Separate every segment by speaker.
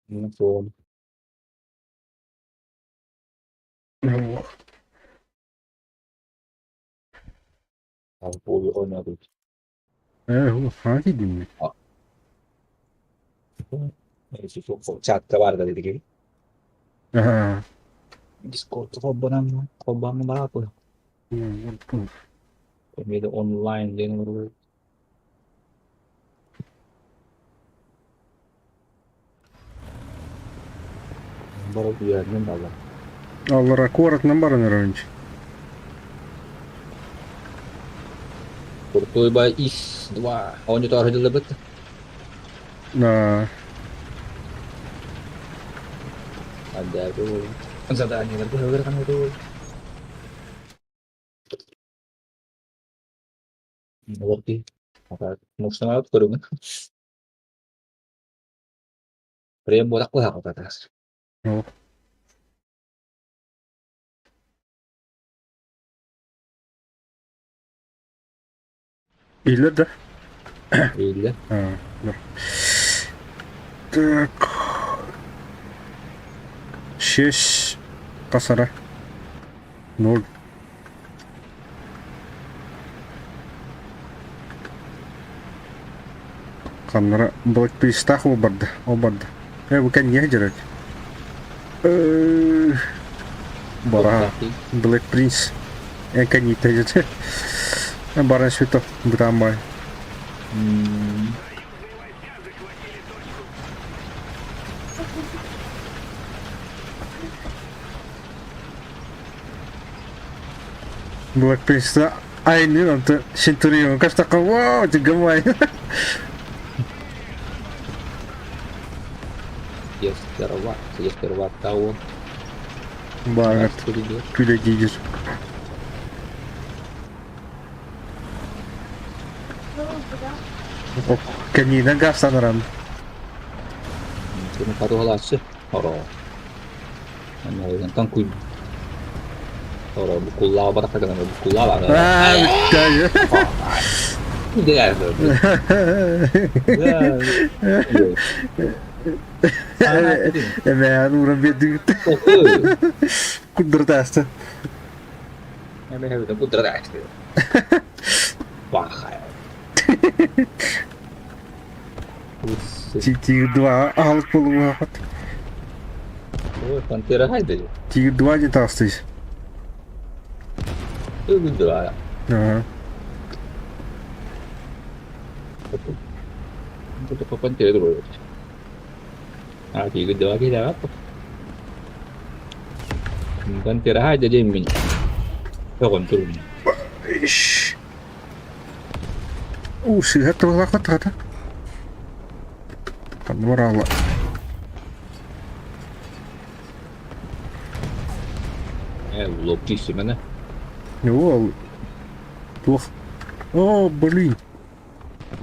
Speaker 1: Суоҕум. Оонньоотубут.
Speaker 2: Хаҥа киирдиҥ
Speaker 1: Чатка баар да диги.
Speaker 2: Аа.
Speaker 1: Дискордка холбонон холбоон баапы. Эмиэ да онлайн диэн олорбут. Бары үөрэнэн балар.
Speaker 2: Аллара куоратынан баран эрэринч.
Speaker 1: Куртуйба ис два. Оонньотоор сылдьыллыбыт.
Speaker 2: Да.
Speaker 1: Задание быһылыр Олох дии. Муштанаат көрүҥүн. Прем буолах быһаҕа
Speaker 2: Ол. Иһиллэр да?
Speaker 1: Иһиллэр.
Speaker 2: А, да. Так. Шесть косара. Ноль. Ханнара блэкпистаах ол барда, ол барда. Э, бу кэнниэ дьарык. Бара Black Prince. Э, кэнниттэ дьэ. Баран сүтө бытаан бай. Black Prince айнын онто Centurion кастакка вау тигамай.
Speaker 1: Сперва того.
Speaker 2: Баарат күлэ диир. Кэнниинэн гастанаран.
Speaker 1: Кини паруһалааччы. Оро. Антон куй. Оро букуллаа барахта гынан букуллаа бар.
Speaker 2: Аа, бүттэ. Эмээн ууран биэрдигит. Куддуртаасты.
Speaker 1: Куддуртаасты. Бахай.
Speaker 2: Тигр 2 аһылык буолуоххут.
Speaker 1: Пантера хайда.
Speaker 2: Тигр 2 диэн таҕыстыыс.
Speaker 1: Тигр 2.
Speaker 2: Ага.
Speaker 1: Пантера другой. А Тигр 2 киһи Пантера хайда диэммин. Тоҕон турун.
Speaker 2: Уу, сыыһа тыллаахпыт хата. Ханна
Speaker 1: Э, лоб тиийсимэнэ.
Speaker 2: Ол туох О, блин.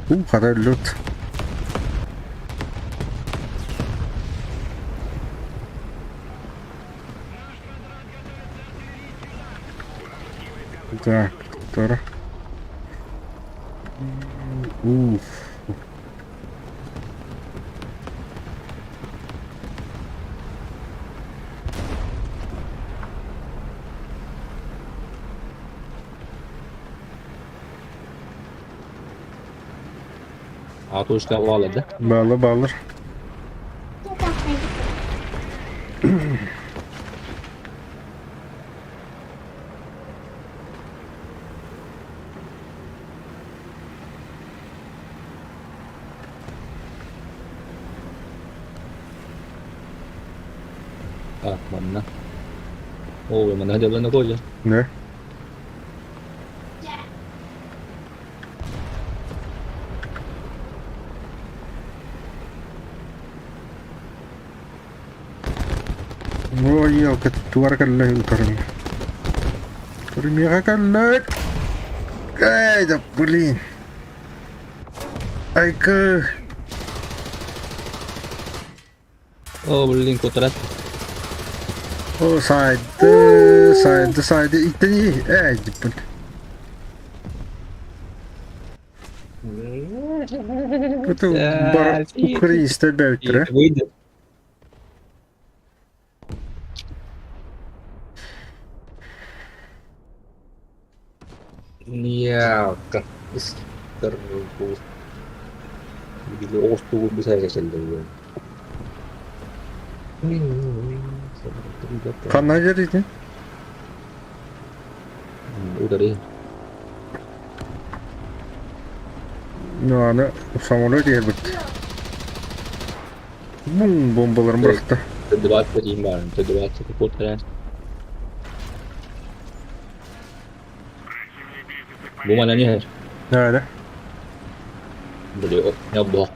Speaker 2: У, хата өллөт. Так, тора. Уф.
Speaker 1: Атушка баалар да?
Speaker 2: Баалар, баалар.
Speaker 1: А, манна. Оо, манна дьаллана кожа.
Speaker 2: Не? Ой, елка, туара кэллэ утарым. Турмиэхэ кэллэ. Эй, да блин. Айка.
Speaker 1: О, блин, кутрат.
Speaker 2: О, сайды, сайды, сайды. Иттени, эй, диппин. Это бар украинская бэйтре.
Speaker 1: Выйдет. Ньиэхэ ыстарбыт били оҕустугун бисээкэчэллэр
Speaker 2: Ханна дьэритин?
Speaker 1: Утары.
Speaker 2: Ну, аны самолет иһэрбит. Бум бомбаларын бырахта.
Speaker 1: Т-20 дейм баар, Т-20 купот Бу манан иһэр.
Speaker 2: Nerede?
Speaker 1: Били ньоббох.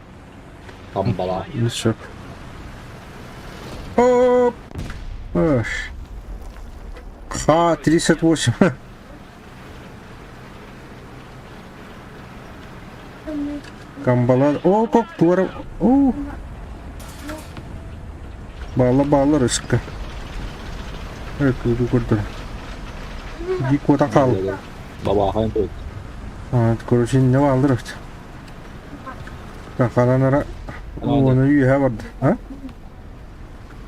Speaker 1: Хамбалаа.
Speaker 2: Сөп. Оп! Х-38. Камбалар. О, как туара. О! Баалла бааллар өскө. Э, тугу көрдөрө. Ди куота хаал.
Speaker 1: Бабаахайын турук.
Speaker 2: Короче, не бааллар өт. Хананара уону үөһэ барда. А?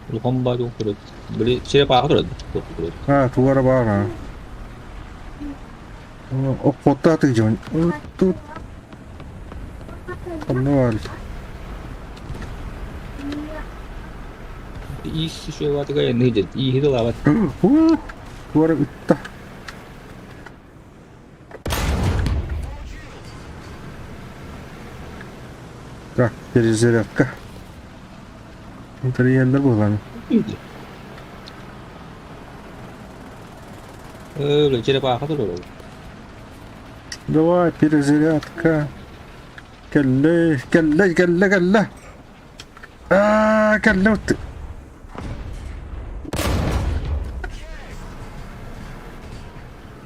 Speaker 1: Улахан баа туох турат. Били черепаха турат. Туох турат.
Speaker 2: А, тугара баар а. Оккуоттаах тыгдьабын. Тут ханна баар
Speaker 1: Иис шуйабатыга энни ииһи тылаабат.
Speaker 2: Туора ытта. Так, перезарядка. Интерьердер буолан.
Speaker 1: Э, черепаха турар.
Speaker 2: Давай, перезарядка. Кэллэ, кэллэ, кэллэ, кэллэ. Аа, кэллэ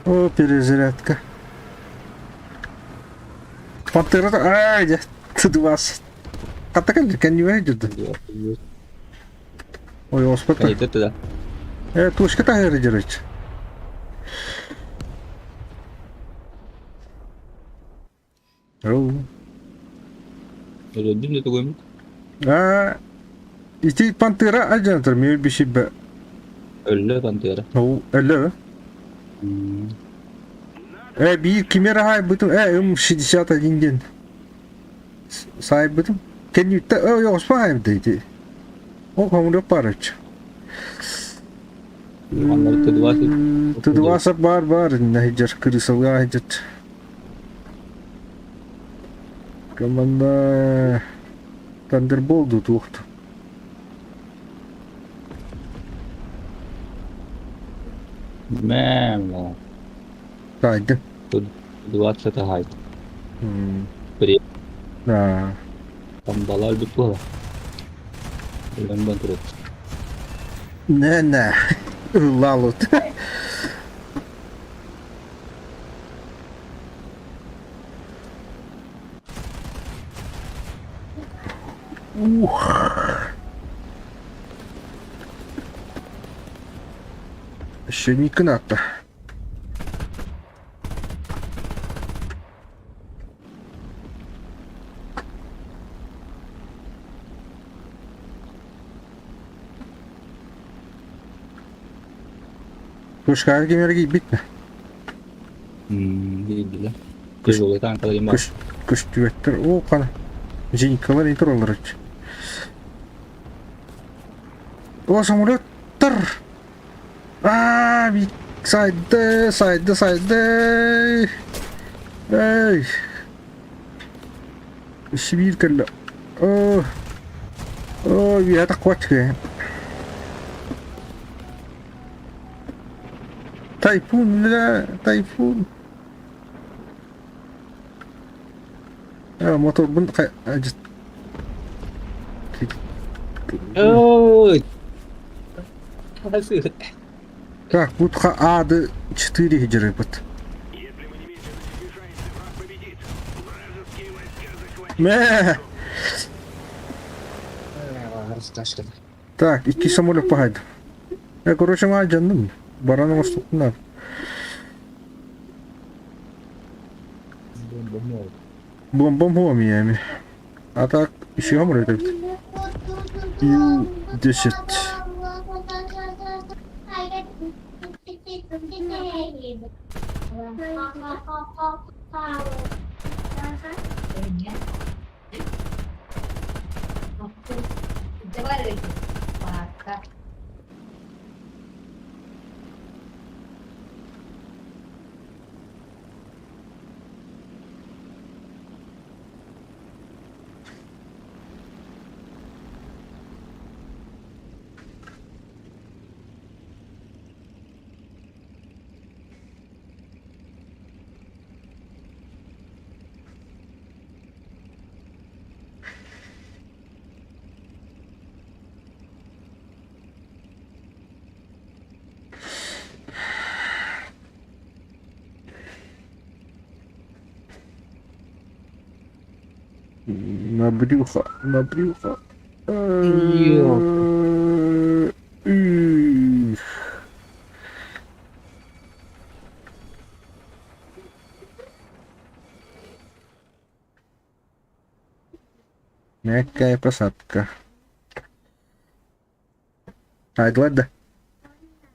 Speaker 2: О, перезарядка. Пантера, ай, дьэ, тудубас. Хатта кэллэ, кэннибэ дьурда. Ой, оспата.
Speaker 1: Кайдата да.
Speaker 2: Э, тушка таһыары дьарыч. Оу.
Speaker 1: Өлөрдүм да тугум.
Speaker 2: Аа, ити пантера адьантар мир бишибэ.
Speaker 1: Өллө пантера.
Speaker 2: Оу, өллө. Э, биир кимер аһайбытым, э, М61 диэн саайбытым. Кэнниттэн, ой, оспа аһайбыта ити. Ол хомуруох баарыччы.
Speaker 1: Т-20.
Speaker 2: Т-20 баар баар, нэһидьэр, кырыысалга аһыдьар. Команда Thunderbolt туохту.
Speaker 1: Мэм.
Speaker 2: Таайдым.
Speaker 1: Т-20 хайт. При
Speaker 2: Да.
Speaker 1: Тамбалар өлбүт буола. Өлөн бан турат.
Speaker 2: Не-не. Ыллаалут. Ух. Еще не кынатта. Кушкаар кимэрги битме.
Speaker 1: Дииллэр. Тяжелый танкалар диэн баар.
Speaker 2: Көс көстүбэттэр. Оо хана. Зенькалар тураллар. О, самолеттар! Аа, сайды, сайды, сайды. Эй. Сибиир кэллэ. Оо. Оо, үөһэ таххуаччы. Тайфун, бля, тайфун. Э, моторбун
Speaker 1: Ой!
Speaker 2: Так, бутха ады 4 дьарыйбыт. Мэ! Так, икки самолет пахайды. Э, короче, маа дьанным. Баран оҥостуктунар. Бомбом хуамиями. А так, еще самолет эбит. Ил-10. На брюхо, на брюхо.
Speaker 1: Ёлки.
Speaker 2: Эх. Мягкая посадка. Айдылар да?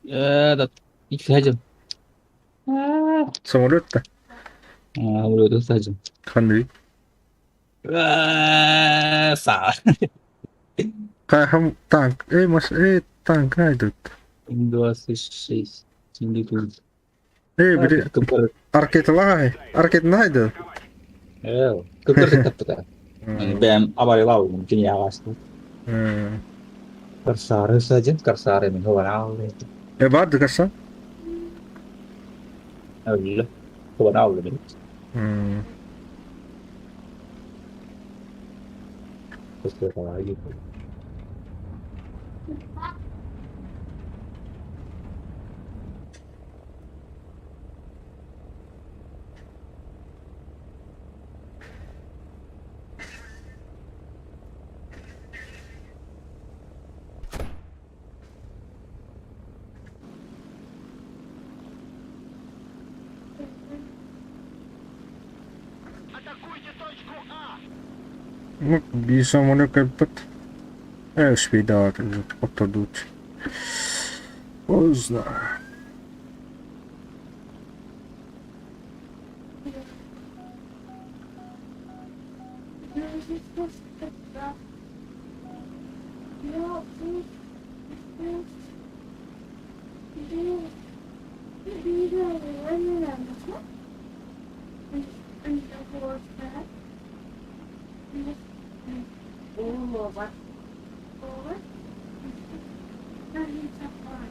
Speaker 1: Этот, икки
Speaker 2: Самолет да?
Speaker 1: Самолету садим.
Speaker 2: Ханныгый?
Speaker 1: Саа.
Speaker 2: Хаһам танк. Эй, мас, эй, танк айдут.
Speaker 1: 26.
Speaker 2: Эй, били аркеталаҕай. Аркетына айдыт.
Speaker 1: Кыкыр таппыта. Бэм абарылау киниэҕэ Корсары садин, корсары мин ховарааллы.
Speaker 2: Э, баар дыкаса?
Speaker 1: Өллө. Ховарааллы мин.
Speaker 2: Ну, биир самолет кэлбит. Э, успейдаат оттордуут. Поздно.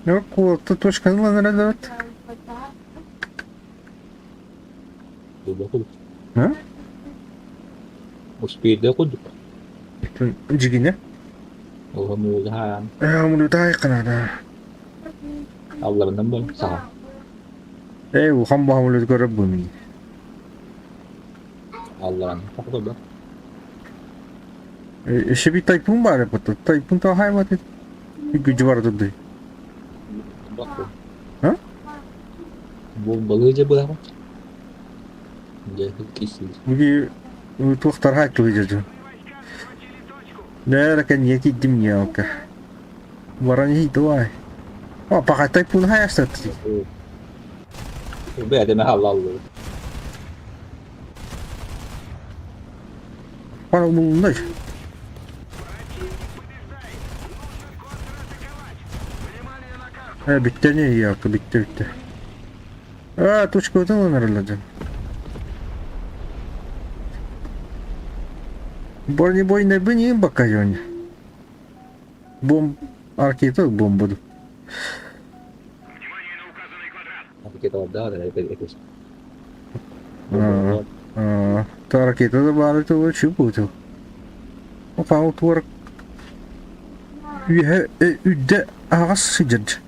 Speaker 2: Ну, куолта точканы ылан эрэллэр А?
Speaker 1: Успейда курдук.
Speaker 2: Дьигинэ?
Speaker 1: Оһомуудаан.
Speaker 2: Ээ, мулутай канада.
Speaker 1: Алларынан бол саха.
Speaker 2: Ээ, улахан баһамылыт көрөр бу мин.
Speaker 1: Алларан тахта
Speaker 2: Өссө bir тайпун баар эбит. Тайпун таһайбат күдьү бара турдуй. А?
Speaker 1: Бомбалыы дьэ быһаҕын. Дьэ, кисиир.
Speaker 2: Бу туохтар хаайтылы дьэ. Нэ кэнниэ киирдим ньиэлка. Баран иһий давай. О, пока тайпун хайастат.
Speaker 1: Бэйэтэ халлаллы.
Speaker 2: Пара умулундай. Э, бүттэ не ялка, бүттэ, бүттэ. А, точка өтөн ылынарылла дьон. Бронебойный бакайон. Бомб... Ракета бомба.
Speaker 1: Ракета да, это
Speaker 2: Та ракета да баары тугу чупуту. Опа, туар үһэ үрдэ аҕас сыдьар.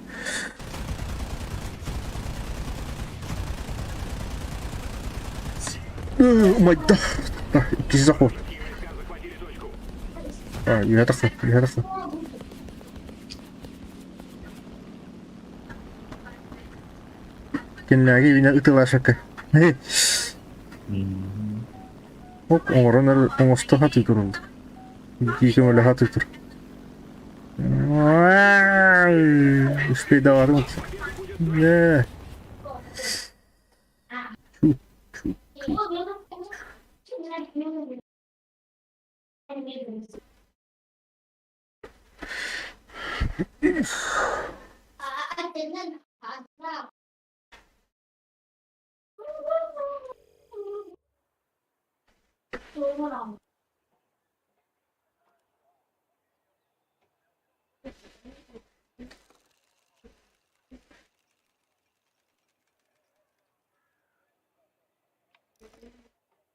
Speaker 2: Умайда. Иккис заход. А, үһэ тахса, үһэ тахса. Кинилэргэ үүнэ ытылаашакка. Оп, оҥорон эрэ оҥосто сатыы тураллар. Итии көмөлөһө сатыы тур. Успейдаварым. Не.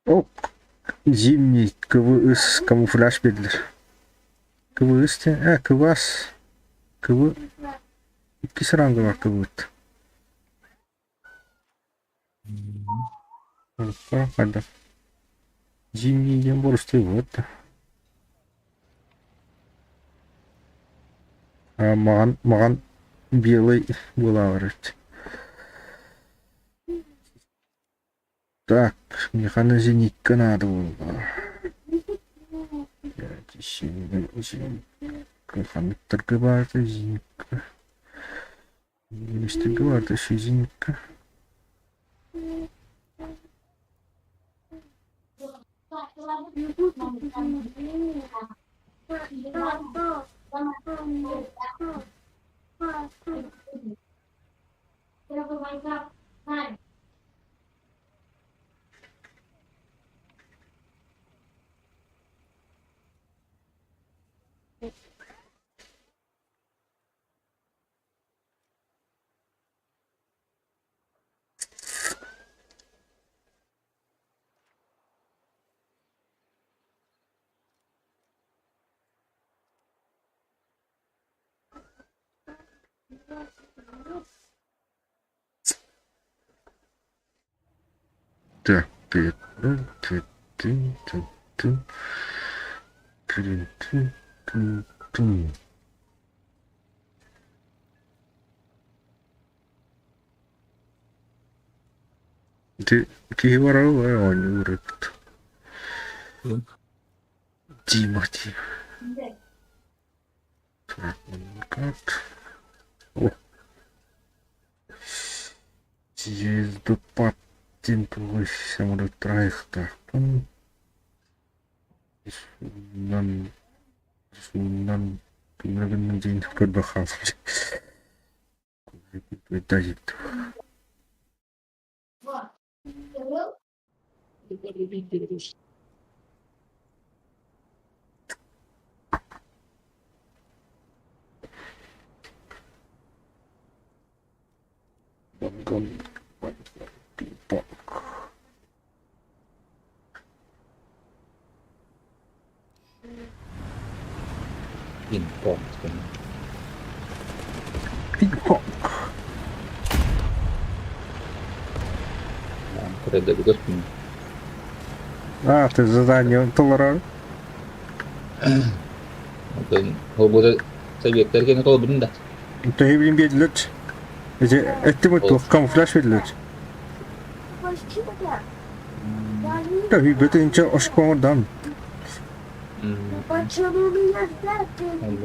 Speaker 2: Ок, зимний КВС камуфляж биэрдилэр. КВС диэн, КВС, КВ иккис рангалаах КВ-быт. Хайдах Зимний диэн боростуой буолбат да. Маҕан маҕан белый буолаҕар эбит. Так, миэхэ аны зенитка наада буолла. Ханныктарга баарта зенитка? Немецтергэ баарта еще зенитка. Так, Ити киһи барара оонньуур эбит. Дима, Дима. О, Звездопад диэн тугуй самолеттара айахтаахпын. Суунан суунан гынна диэн көрбөх хаалбыт.
Speaker 1: Ping-pong.
Speaker 2: Ping-pong.
Speaker 1: Көрөдөргө
Speaker 2: А, ты задание толорор.
Speaker 1: Онтон холбута советтар кэнэ толорбутун да.
Speaker 2: Төһө билин биэрдилэр. Ити эттим
Speaker 1: Ол
Speaker 2: туох камуфляж биэрдилэр. Төһүйбөтүнчэ ошкоҥордан.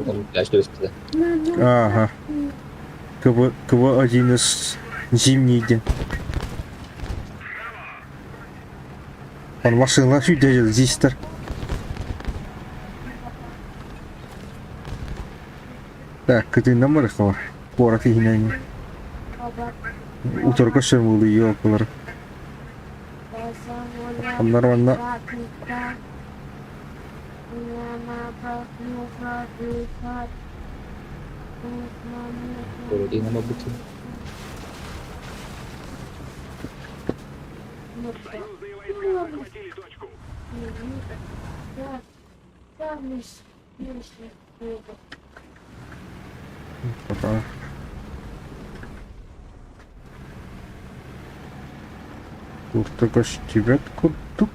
Speaker 1: Камуфляж түбэстэ.
Speaker 2: Ага. КВ КВ-1 зимний день. Он машина сүйдэ здесь-то. Так, кытыынан барыхха куорат иһинэн утарга сөмөлүйүө окулар. Оннор уонна
Speaker 1: Куорат иһинэн барбытым.
Speaker 2: Пока. Курта көстүбэт курдук.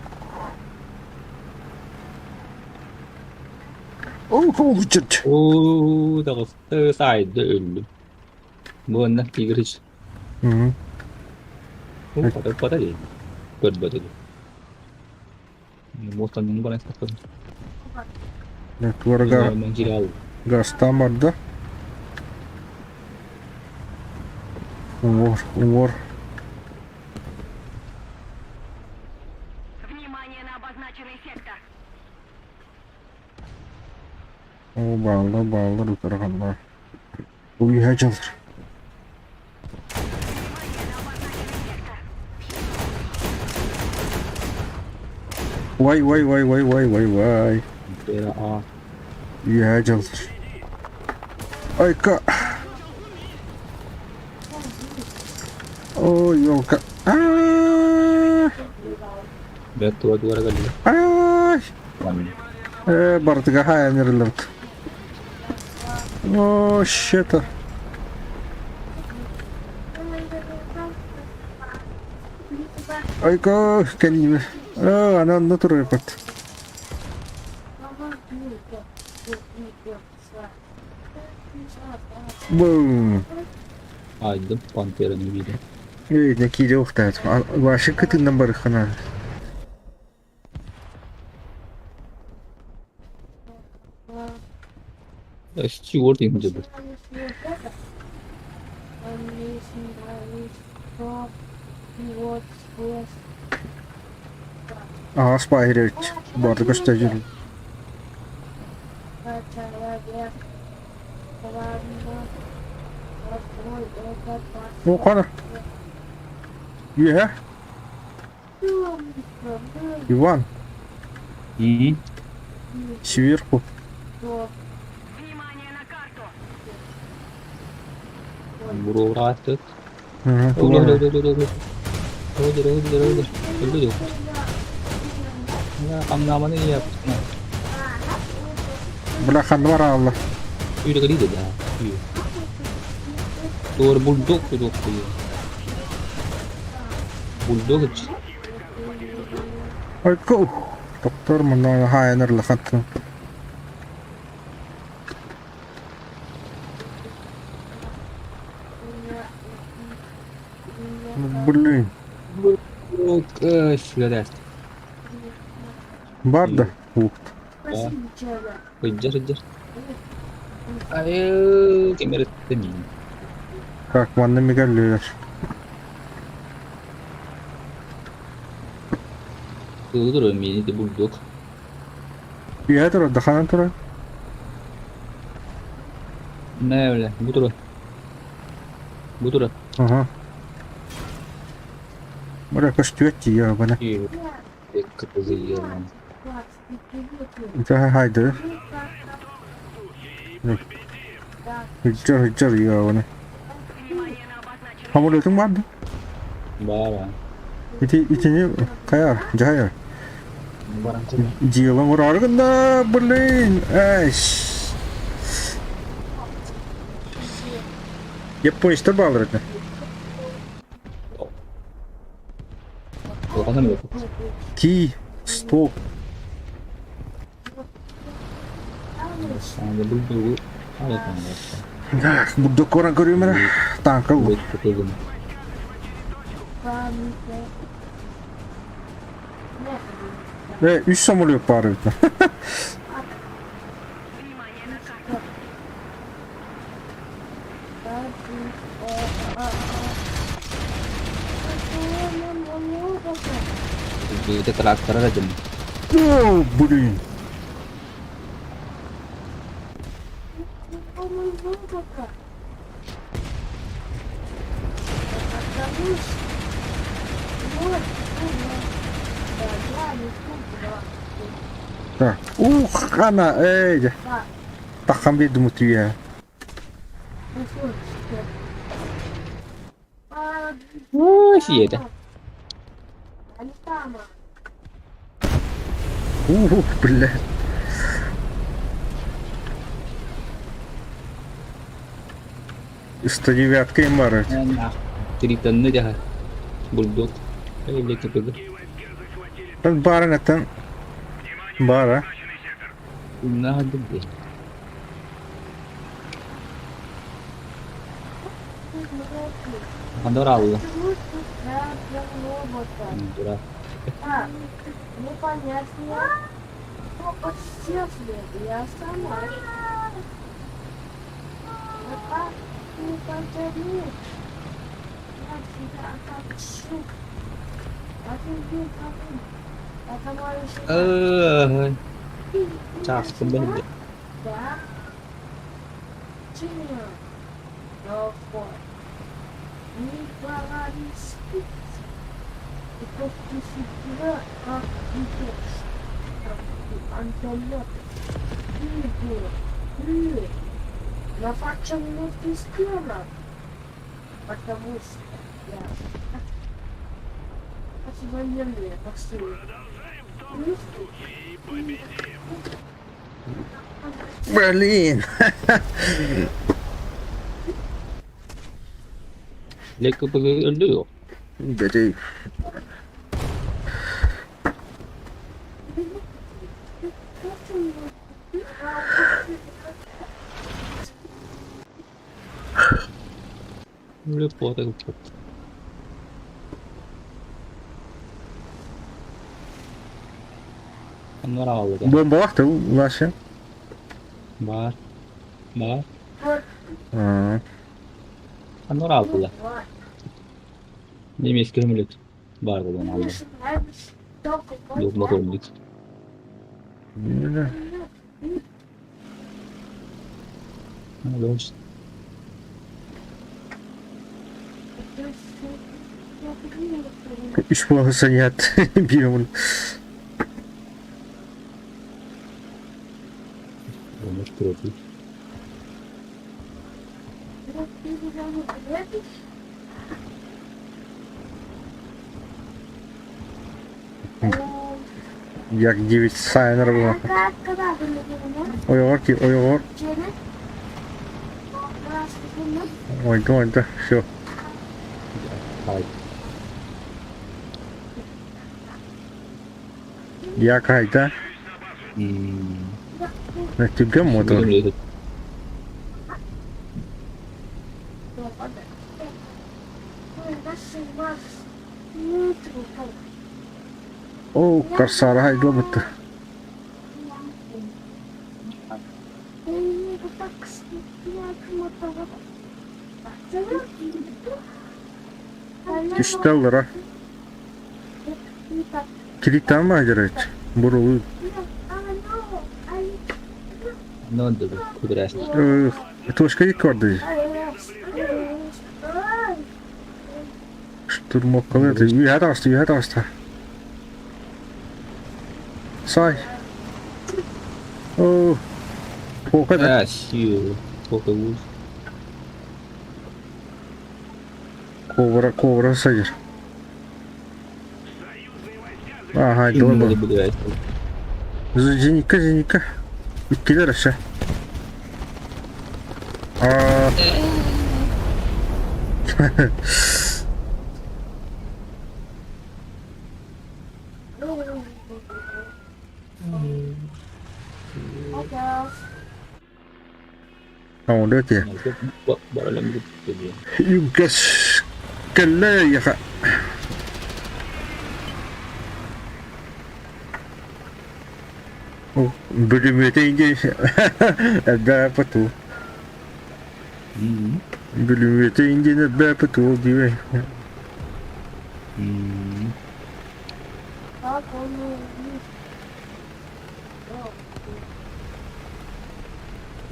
Speaker 2: Ол холучут.
Speaker 1: Оо, таҕыста саайда өллүм. Бу уонна Тигрич. Оо, хата хата дии. Көрбөтүм. Муостанньыҥ баран истэххин.
Speaker 2: Туорага
Speaker 1: Материал.
Speaker 2: газтаан барда. Уҥуор, уҥуор.
Speaker 3: Внимание на обозначенный сектор.
Speaker 2: Оо, бааллар, бааллар утарханнар. Үөһэ дьылыр. Вай, вай, вай, вай, вай, вай, вай.
Speaker 1: А.
Speaker 2: Үөһэ дьылыр. Айка. Ой, елка. Аа!
Speaker 1: Бэрт тура тура кэллэ.
Speaker 2: Ай! Э, бардыга хаайан эрэллэбит. О, щета. Айка, кэлиибэ. Оо, аны онно туруйбут. Бум.
Speaker 1: Айдым пантераны биирэ.
Speaker 2: Эй, не киирэ охтаат. Ваша кытыннан барыххана.
Speaker 1: Стюарт инде бер.
Speaker 2: Аас баһырыч. Барды көстөжүр. О, қана. Үөһэ. Иван. Сверху.
Speaker 3: Внимание на карту.
Speaker 1: Буруорааттыт.
Speaker 2: Ага,
Speaker 1: Хамнааманы ийэ.
Speaker 2: Бля, ханна бараалла.
Speaker 1: Үйрэ да. Туор бульдог туох Бульдог.
Speaker 2: Айко. Доктор манна хаайанар лахаттын. Блин.
Speaker 1: Сүлэрэ.
Speaker 2: Бар да. Ух.
Speaker 1: Ыдьар ыдьар. Айы, кемереттен.
Speaker 2: Как манна мигеллер.
Speaker 1: Кылдыр мени де бульдог.
Speaker 2: Үөһэ турар, даханан турар.
Speaker 1: Не бля, бу тура. Бу тура.
Speaker 2: Ага. Бля, көстүөт тиийэ бана. Это хайдыр. Хыджар хыджар я бана.
Speaker 3: Внимание на обозначенный
Speaker 2: Хамолетың бар да?
Speaker 1: Бара.
Speaker 2: Ити итини каяр, жайар.
Speaker 1: Баран
Speaker 2: Делом ураргында, блин. Эш. Японецтер баалар этэ.
Speaker 1: Улахан yok.
Speaker 2: Ки, стол.
Speaker 1: Анда бульдогу алатан.
Speaker 2: Да, буду коран көрүмөр. Танка бу. Э, үс самолет бар эбит.
Speaker 3: Внимание на карту.
Speaker 1: Бейте трактора дедим.
Speaker 2: О, блин. Так. Ух, ана, эй. Таххан биэрдим утуйа.
Speaker 1: Сиэтэ.
Speaker 2: Ух, бля. 109-ка им бар.
Speaker 1: Тританны дяха. Бульдог. Эй, бля, кепеги.
Speaker 2: Барын аттан. Бара.
Speaker 1: Надо бе. Анда алла. Дура.
Speaker 4: Непонятно. Я сама. Не повторю. Я тебя отомщу. Это мой
Speaker 1: Часпын бен.
Speaker 4: Да. Чего?
Speaker 2: Блин!
Speaker 1: Лекка өлдө дуо?
Speaker 2: Бери.
Speaker 1: Өлө куота куппут. Оннор аҕаллыга.
Speaker 2: Бомбалаах да Вася.
Speaker 1: Баар. Баар.
Speaker 2: Аа.
Speaker 1: Оннор аҕаллылар. Немецкий көмүлүк баар буолан аҕалла. Дугма көмүлүк.
Speaker 2: Үс буолан саньят биомун. Як 9 сайнер була. Ойоҕор ки ойоҕор. Ойда ойда все. Як айда. Түргэн мотор. Оо, Корсара хайдылабытта. Түстэллара. Киритан маажарайт. Бурулу. Точка рекорда. Штурмовкалар. Үһэ таҕыста, үһэ таҕыста. Сай. Оо. Пока да. Кобра, кобра сайыр. Ага, дылы Зенитка, зенитка. Иккилер өссө. Аа. Оҥоруо этиэ. Үгэс кэллэ эйиэхэ. Бүлүмүөтэ диэн элбээппит уу. Бүлүмүөтэ диэн элбээппит уу диибин.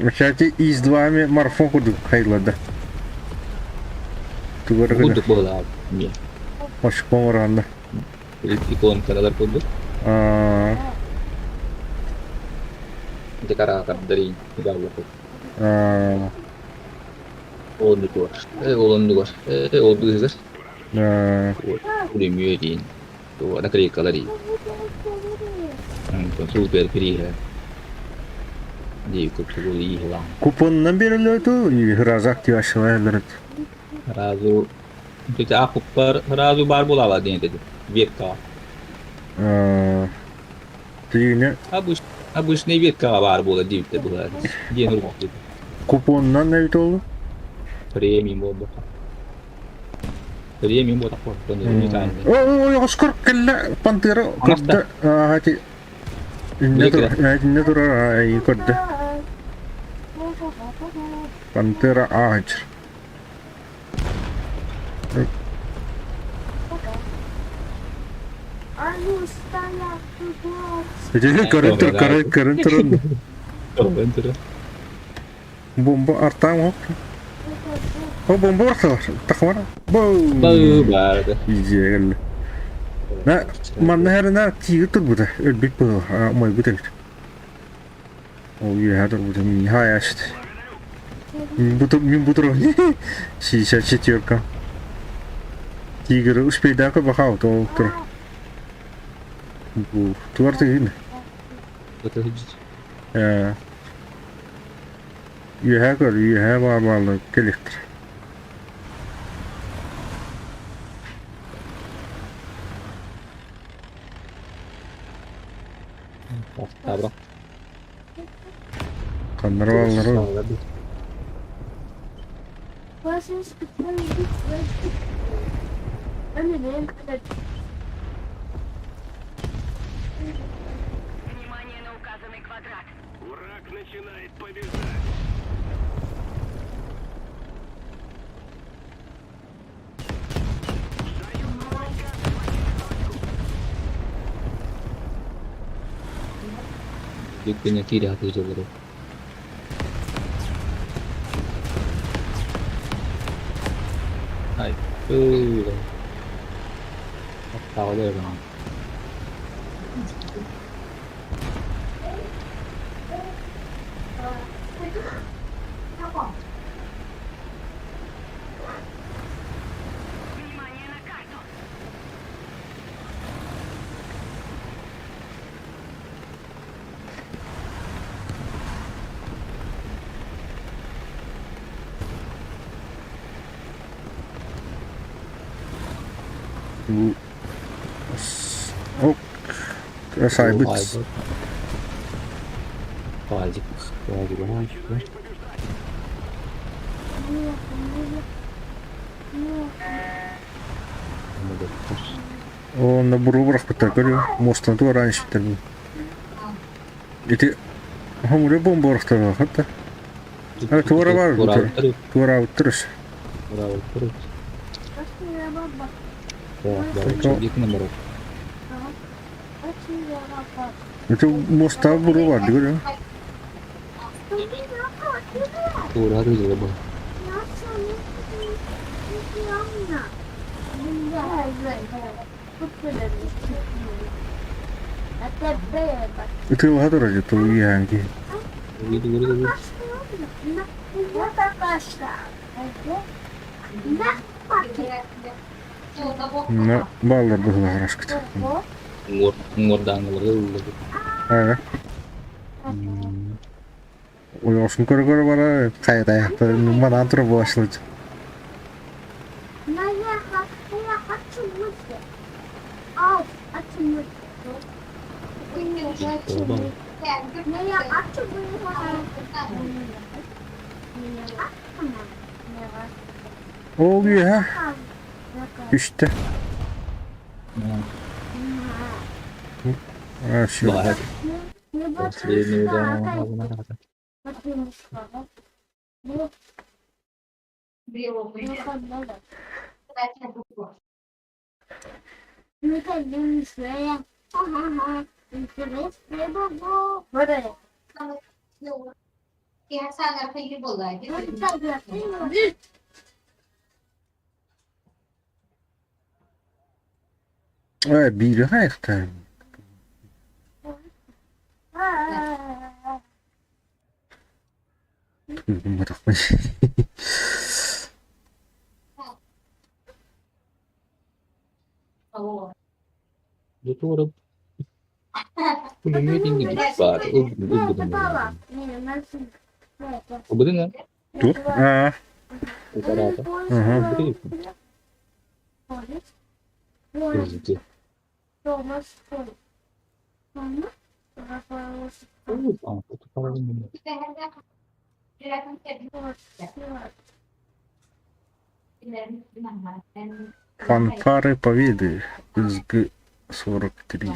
Speaker 2: Кстати, из двами марафон курдук хайлада. Тугары гына.
Speaker 1: Курдук буолаа эмиэ.
Speaker 2: Ошпон оранна.
Speaker 1: Иконкалар курдук.
Speaker 2: Аа.
Speaker 1: Декоратордарын галлапыт.
Speaker 2: Аа.
Speaker 1: Олоннугар. Олоннугар. Ол быыһыгар.
Speaker 2: Аа.
Speaker 1: Пулемет наклейкалар супер приһэ. Дии куттугул иихилаң.
Speaker 2: Купонунан берилету разак тиашылайларыт.
Speaker 1: Сразу акуппар сразу бар буолаба диэн этэ. Ветка.
Speaker 2: Аа. Тиине
Speaker 1: Обычный ветка баар буола диэбиттэр быһаар. Диэн урукку.
Speaker 2: Купонунан эбит олу.
Speaker 1: Премиум буолбаха. Премиум буолбатах уникальный.
Speaker 2: Ой, оскор кэллэ пантера көрдө. Аати инне тур, инне турар ай көрдө. Пантера аач. Көрөн тур, көрөн, көрөн турун.
Speaker 1: Көрөн тур.
Speaker 2: Бомба артаам хоп. О, бомба тахмар. Бу.
Speaker 1: Бары.
Speaker 2: Иджиэгэл. На манна хэрина тиги турбута. Өлбүт бу мойбут эбит. Ол үөһэ турбута миха яшт. Мин бутур 64-ка. Тигр успейдака бахау то тур. Бу туар тыгын. Э Үөһэ көр, үөһэ баабаалы кэлиэхтэрэ. Ханнара бааллара
Speaker 3: Внимание на указанный квадрат.
Speaker 5: Враг начинает побеждать.
Speaker 1: Бүккүнэ киирэ сатыы дьыллары. Ай, Аттаҕа
Speaker 3: Внимание на карту.
Speaker 2: Бу Сайбыт. Онно буру бырахпыттар көрүө. Муостаны туораан испиттэр бу. Ити хомура бомба бырахтар хатта. Туора бар туораабыттар өссө. Ити муостаах буру бар көрүө. Ытыалаһа турар дьэ тыл үөһээн киһи. На бааллар быһыылаах араскыт. Аа. Ойоҕосун көрө-көрө бара хайа-тайахта манаан турар буолааччылар. Ол үөһэ түстэ. А, все. Ээ, биири хайахтаан. Гымматахпын. Тур? Аа. Угу. Фанфары Победы СГ-43.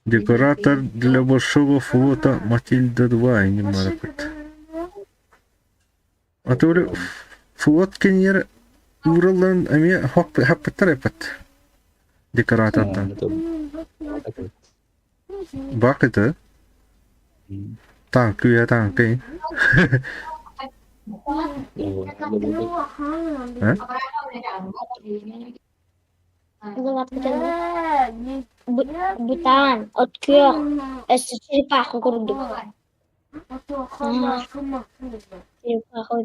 Speaker 2: Декоратор для большого флота Матильда-2 не марапыт. А то флот кенер уралан эмиэ хаппыттар эппит. Декоратортан. Бак это? Танк үйэ танк Э?
Speaker 6: Бытаан, от күөх, өссө черепаха курдук. Черепаха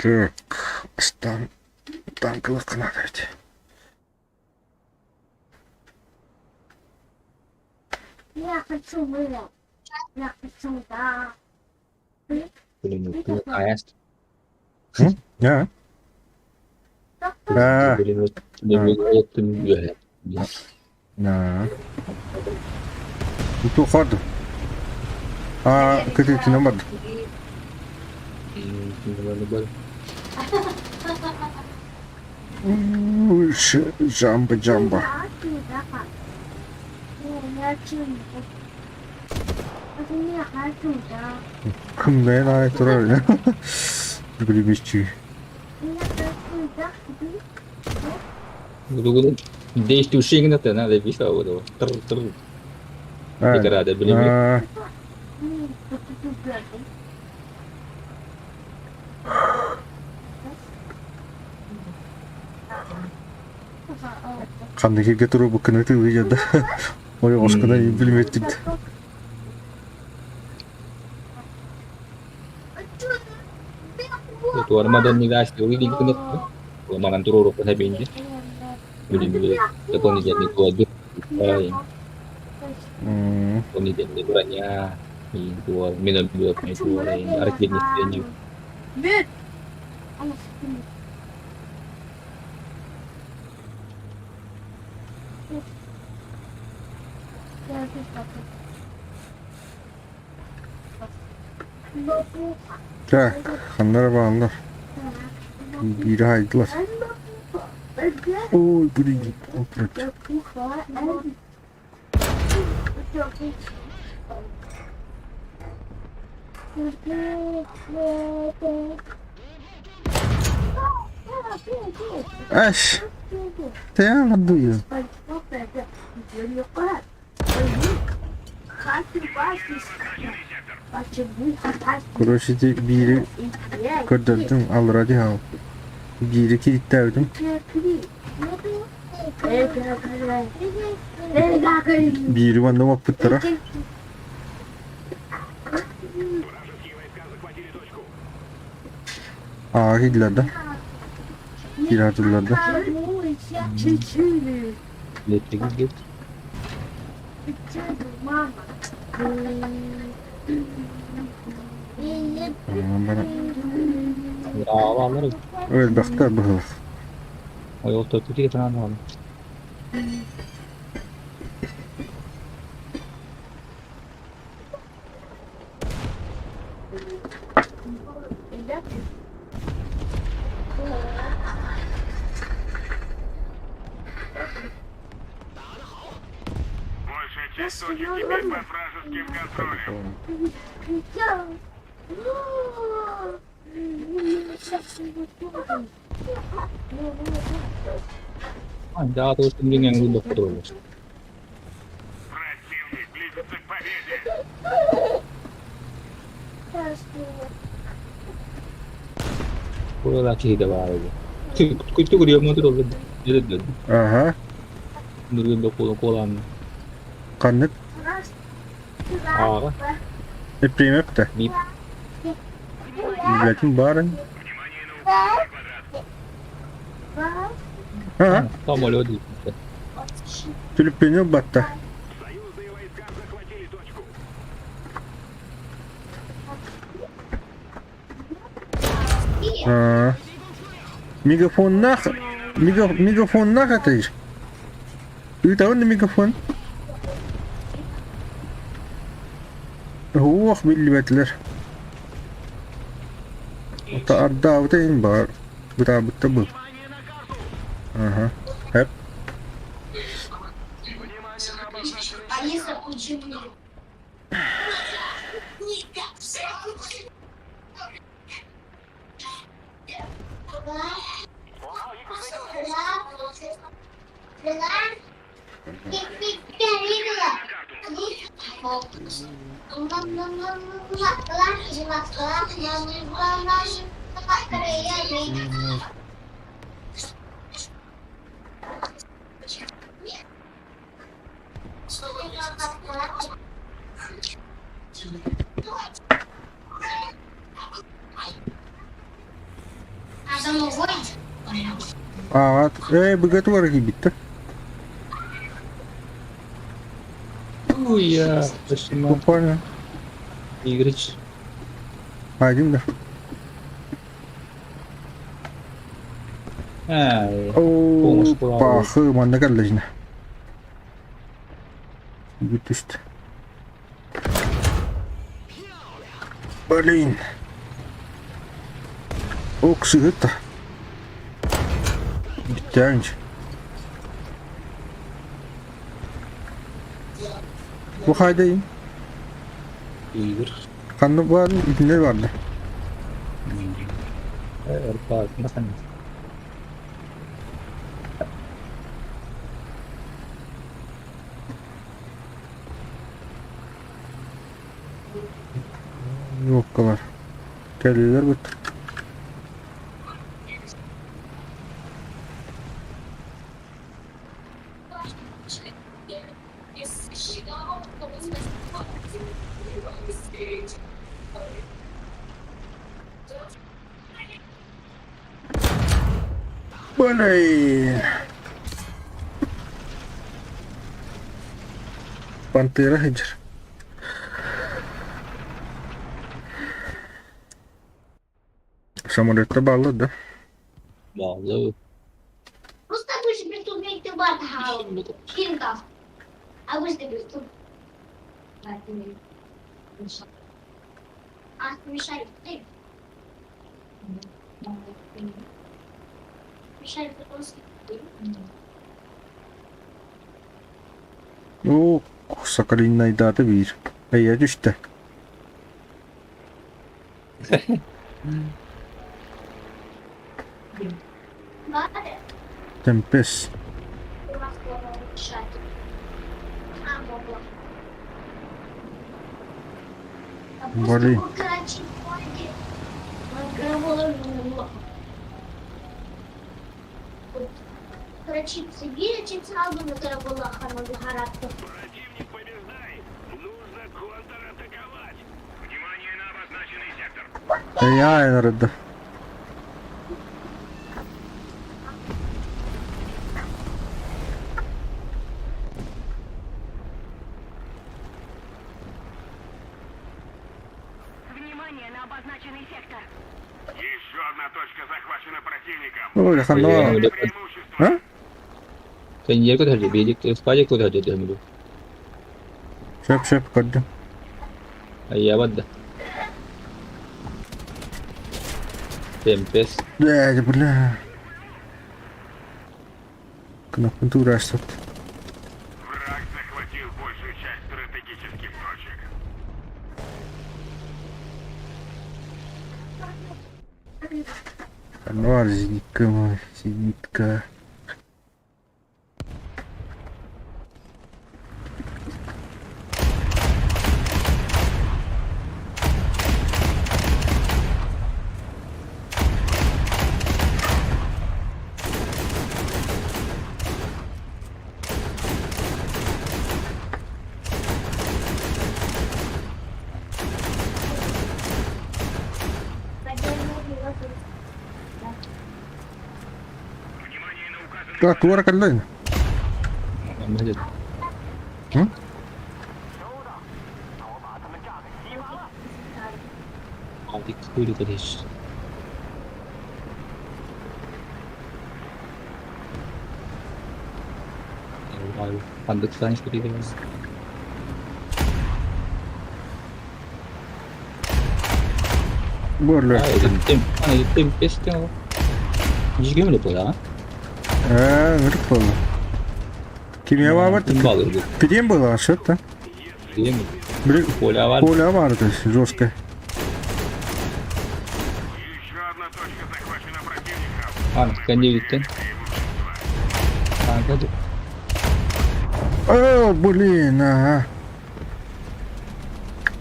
Speaker 2: Так, стан танкылык надо ведь.
Speaker 4: Я хочу было. Я хочу, да.
Speaker 1: Пулемет АЭС.
Speaker 2: Я? Да.
Speaker 1: Пулемет пулемет үөһэ.
Speaker 2: Да. Ту ход. А, кытытына бар. Жамба, жамба. Кымнайын ай турар. Пулеметчик.
Speaker 1: Действующий надо писал вот. Тр тр. Игра пулемет.
Speaker 2: Қандай жерге туру бу күнү видеода. Ой, оскана пулеметтик.
Speaker 1: Туармадан нигаш увидели Манан турурук хабинди. Пулемет дополнительный код. Дополнительный броня. И минометный артельный стрельник.
Speaker 2: Так, ханнар бааннар. Бири хайдылар. Ой, блин, отырат. Аш, ты дую. Короче, бири көрдөрдүм, ал ради хал. Бири кириттәбитим. Бири ванна ваппыттара.
Speaker 5: Вражеские войска захватили точку.
Speaker 2: Аа, кидлер да. Кири атылар да. Бара. Өлбәхтер быһылых.
Speaker 1: Ой, ол төтүтү кетен
Speaker 5: Большая часть точек теперь под вражеским контролем.
Speaker 1: Да, то что мне не было.
Speaker 5: Противник близится к победе.
Speaker 1: Куда киһи баар эбит. Күтү көрүө мотор
Speaker 2: Ага.
Speaker 1: Нургун
Speaker 2: Каннык
Speaker 1: Ага.
Speaker 2: эпримепте.
Speaker 1: Бип.
Speaker 2: Билетин барын.
Speaker 5: Внимание на указанный квадрат.
Speaker 2: Ага.
Speaker 1: Самолет.
Speaker 2: Түлүппени батта.
Speaker 5: Союзные войска захватили точку.
Speaker 2: Аа. Мегафоннаах мегафоннаах этэй. Ыытабын да мегафон. Уох биллибэтилэр. Ото ардаабыта иһин баар. Бытаабытта бу. Аха. Хэп.
Speaker 4: Алиса, включи мне.
Speaker 2: Ааҕаат, ээ быга туора киирбиттэр.
Speaker 1: Уя, почему?
Speaker 2: Буквально.
Speaker 1: Игорич.
Speaker 2: Один да.
Speaker 1: Ай,
Speaker 2: Оо, паахы манна кэллэжинэ. Бүтүст. Блин. Уксыһыт. Бүттээнч. Бу хайдайын?
Speaker 1: Игорь.
Speaker 2: Ханна баар итиннэр барда.
Speaker 1: Арбаатына
Speaker 2: Юбкалар. Кэллилэр бут. Блин. Пантера сылдьар. Самолетта бааллар да?
Speaker 1: Бааллар.
Speaker 4: Просто будешь преступник, ты
Speaker 2: Оо, Сахалиннайдаата биир. Эйэ түстэ. Темпес. Блин.
Speaker 5: Противник побеждает. Нужно контратаковать. Внимание на обозначенный сектор.
Speaker 2: Эйэ ыҥырда.
Speaker 3: Внимание на обозначенный сектор.
Speaker 5: Еще одна точка захвачена противником.
Speaker 2: Ой, ханна.
Speaker 5: Преимущество.
Speaker 2: А?
Speaker 1: Сеньер кутар биdik спаdik кутар деді.
Speaker 2: Сөп сөп көрдүм.
Speaker 1: Айя бадда. Темпес.
Speaker 2: Бля, бля. Кнопку тураастат.
Speaker 5: Враг захватил большую часть стратегических точек.
Speaker 2: Анвар зенитка мой, зенитка.
Speaker 5: Внимание на указанный
Speaker 2: Так, туора кэллэ. М?
Speaker 1: Ханнык станешь
Speaker 2: Буолла.
Speaker 1: Жигем буолла
Speaker 2: Ээ, ырык буолла. Кимия баабар Пидем была, что это? Блин, Коля бар, то есть жестко.
Speaker 5: Еще одна точка захвачена противником.
Speaker 1: Кандивиттен.
Speaker 2: О, блин, ага.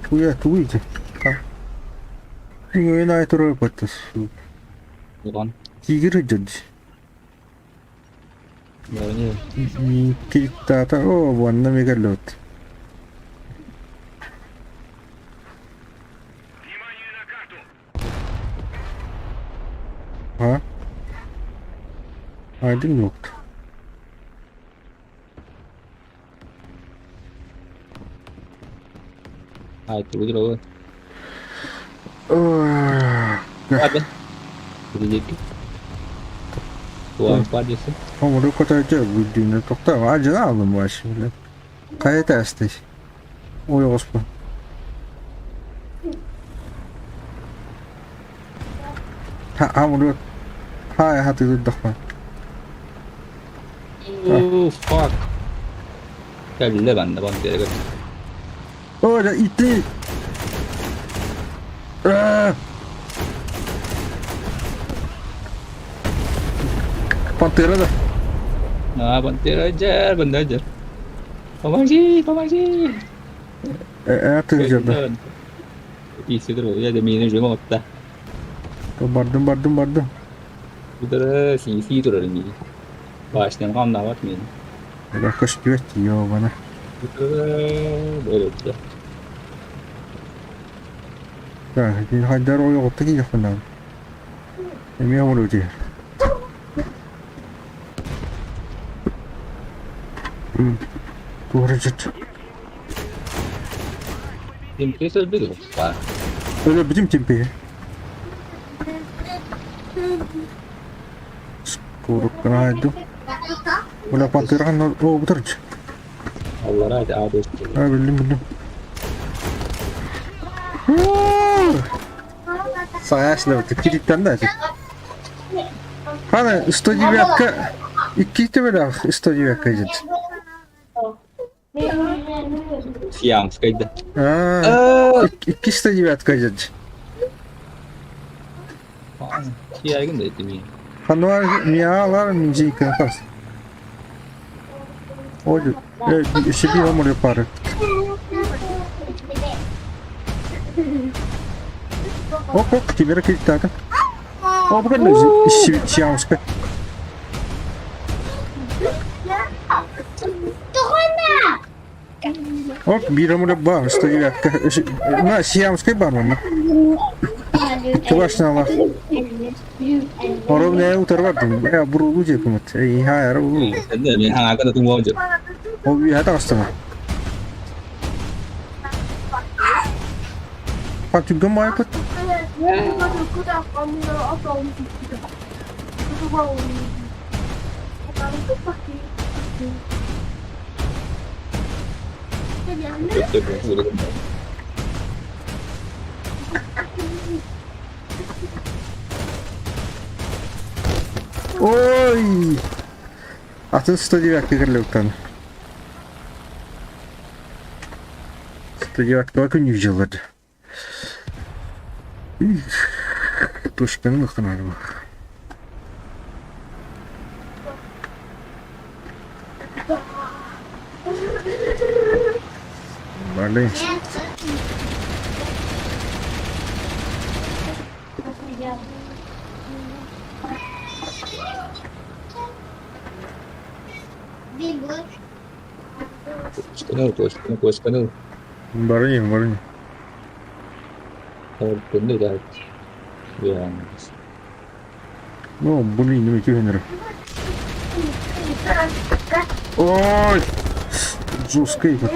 Speaker 2: Туя, туйте. Үн турар баттас. Тигр дьод. Киттата, о, ванна мегалет.
Speaker 5: Внимание на карту!
Speaker 2: А? Один нокт. Омуру котойдо бүдүүнү токтоо ажына алдым баш биле. Кайда тасты? Ой, господи. Ха, амуру. Хай, хаты дуддахма.
Speaker 1: Oh fuck. Кэллэ банна бан диэри.
Speaker 2: Ой, да ити. Аа. Пантера да.
Speaker 1: А, Пантера дьэр, банда дьэр. Помоги, помоги.
Speaker 2: Э, ты жерде.
Speaker 1: Иси тур, я да миин жума отта.
Speaker 2: Бардым, бардым, бардым.
Speaker 1: Удара сиси турар миин. Башням камнабат миин.
Speaker 2: Бля, көстүбэт, ёбана.
Speaker 1: Удара, бөрөттө.
Speaker 2: Так, хайдар ойоҕутта киирхунан. Эмиэ омуру дии. Туорачыт.
Speaker 1: Темпе өлбүт ба.
Speaker 2: Өлө бүтүм темпе. Скоруккана хайду. Бля, пантырахан о бутарч.
Speaker 1: Аллара аадыс.
Speaker 2: А, билдим, билдим. Саясла, кириттен да. Хана, 109-ка икки төбөлөөх 109-ка идет.
Speaker 1: Сиамскайда.
Speaker 2: А, икки 109-ка идет.
Speaker 1: Сиагын да этими.
Speaker 2: Хануар миалар минжика хас. Ой, э, себе омуре пары. Оп, оп, тебе кириттаата. О, бүгін сиамска. Оп, биир омуре бар, 109-ка. На, сиамскай бар манна. Чувашналар. Оровне утар бардым. Э, бурулу жепимит. Эй, ха, ара бурулу.
Speaker 1: Сенде мен хаңа туңуа жеп.
Speaker 2: Ол би хата кастама. Патюган майпыт. Ой! Атын 109 керлеуктан. 109 күн жылады. Тушканы лыхтанады. Блин.
Speaker 1: Точканы, точканы.
Speaker 2: Барыни, барыни.
Speaker 1: Төннө да.
Speaker 2: Ну, блин, не тюгенер. Ой! Жесткий вот.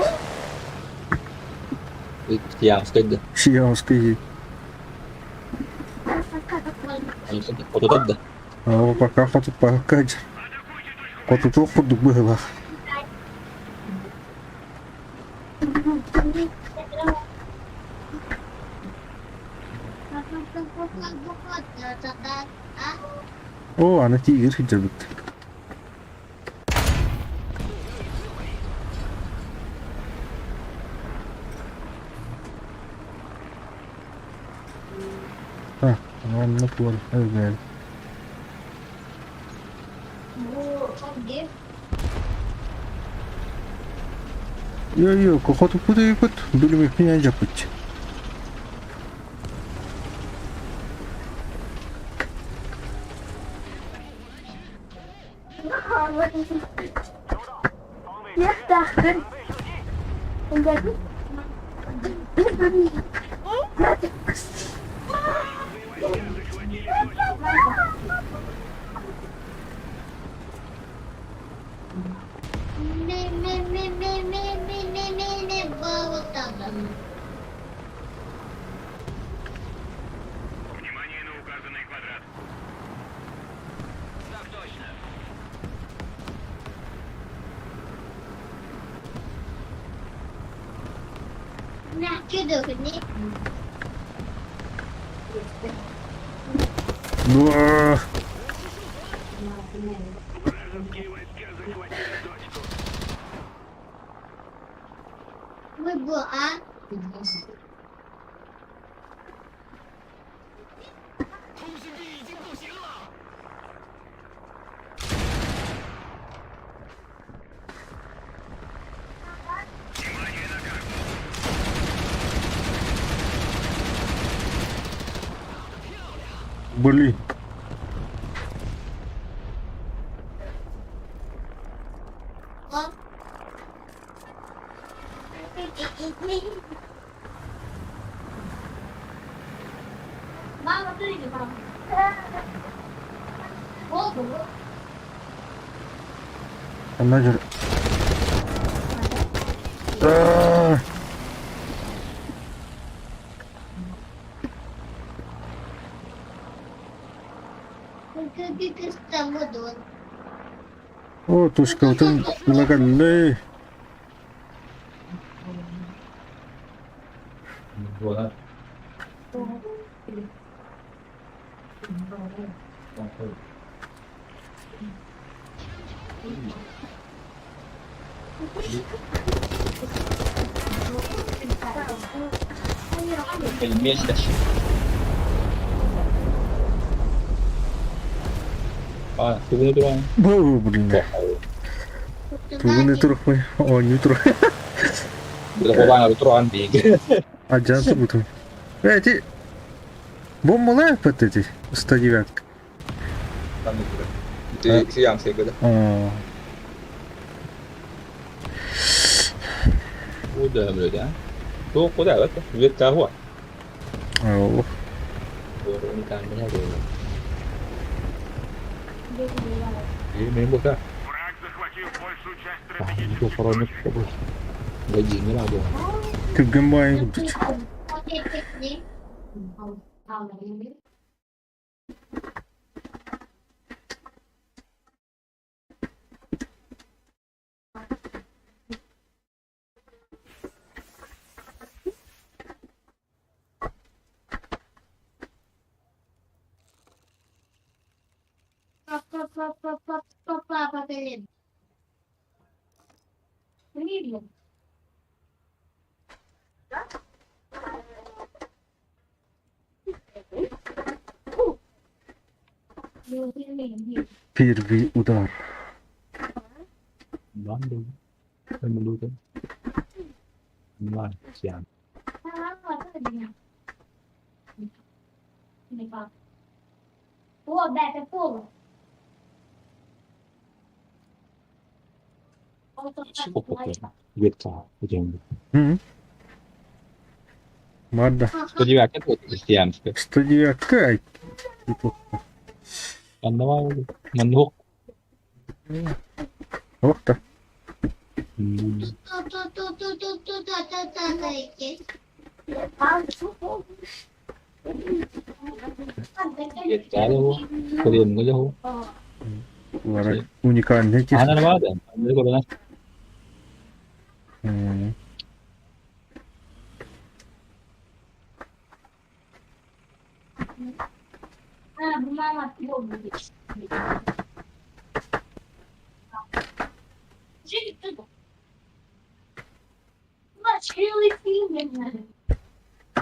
Speaker 1: Сиамскайда.
Speaker 2: Сиамский.
Speaker 1: Ототат да.
Speaker 2: А пока хоту пока. Хоту то курдук было. Оо, аны тиигир сылдьарбыт. А, онно туор өлгөөн. Йо-йо, хотуппут өйүппүт, билимиппин эн дьаппыт.
Speaker 5: Внимание на указанный квадрат. Так точно.
Speaker 2: Буа!
Speaker 5: Вражеские войска захватили точку. Внимание на карту.
Speaker 2: Блин.
Speaker 4: Мама, ты иди, мама. Ого.
Speaker 2: Она же... А! О, тушкабытын ыла кэллэй.
Speaker 1: Буолар. Пельмень. А, тугуну туран.
Speaker 2: Бу, блин. Тугуну турукпуй, оонньуу турук.
Speaker 1: Кубаҥа туран биһиги.
Speaker 2: Адьаан турбутум. Э, ити бомбалаах эти 109.
Speaker 1: Ити сиям сыгыда.
Speaker 2: Аа.
Speaker 1: Куда блядь, Туох куда это? Ветка хуа.
Speaker 2: Оо.
Speaker 5: Враг захватил большую часть стратегических точек.
Speaker 2: Түргэн баайын курдук. Первый удар.
Speaker 4: О, да, это пол.
Speaker 2: М. Марда. 109 ай. Ох да. Уникальный техника. М.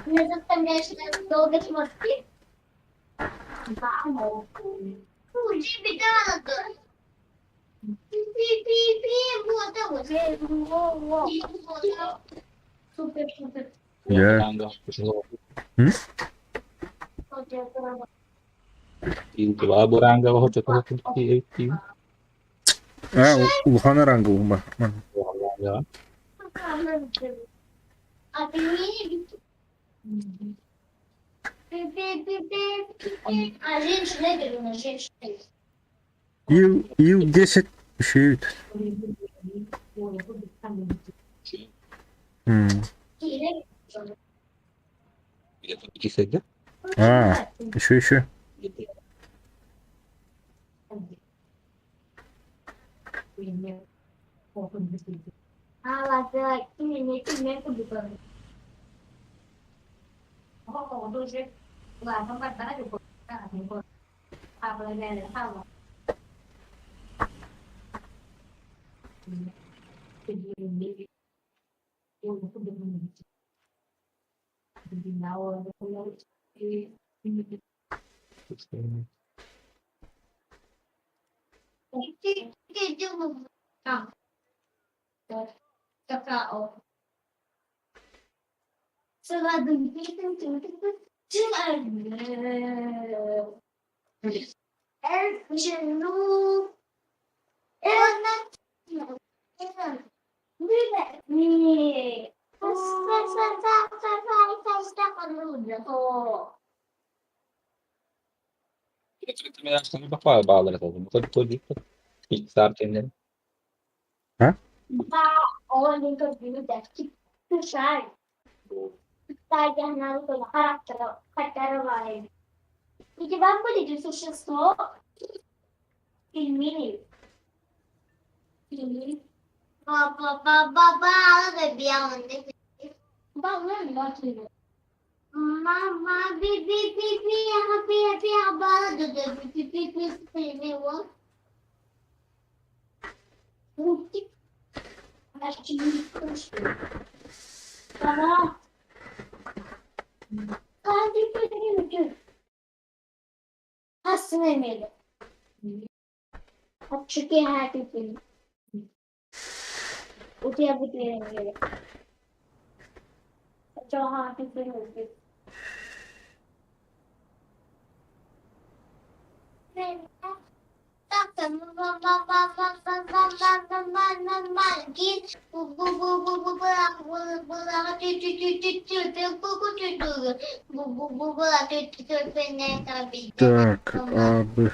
Speaker 4: Меня заставляешь долго смотреть. Супер, супер.
Speaker 2: Дьэ. М? Аа, улахан араҥга ума. Ил, ил 10 үчүгэй М. Аа, еще еще. Так, А, Б.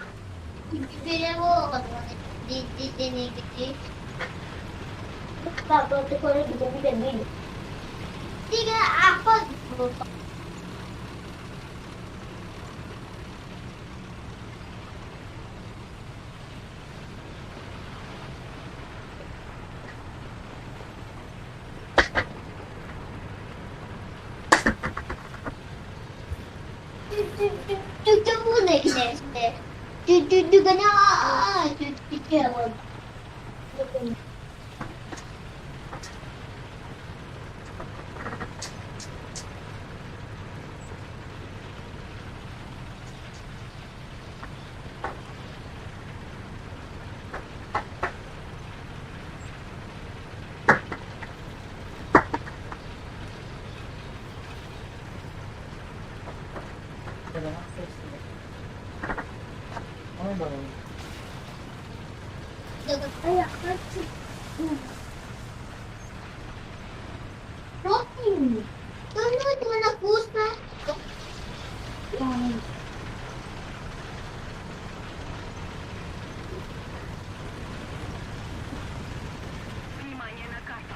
Speaker 3: Внимание на карту.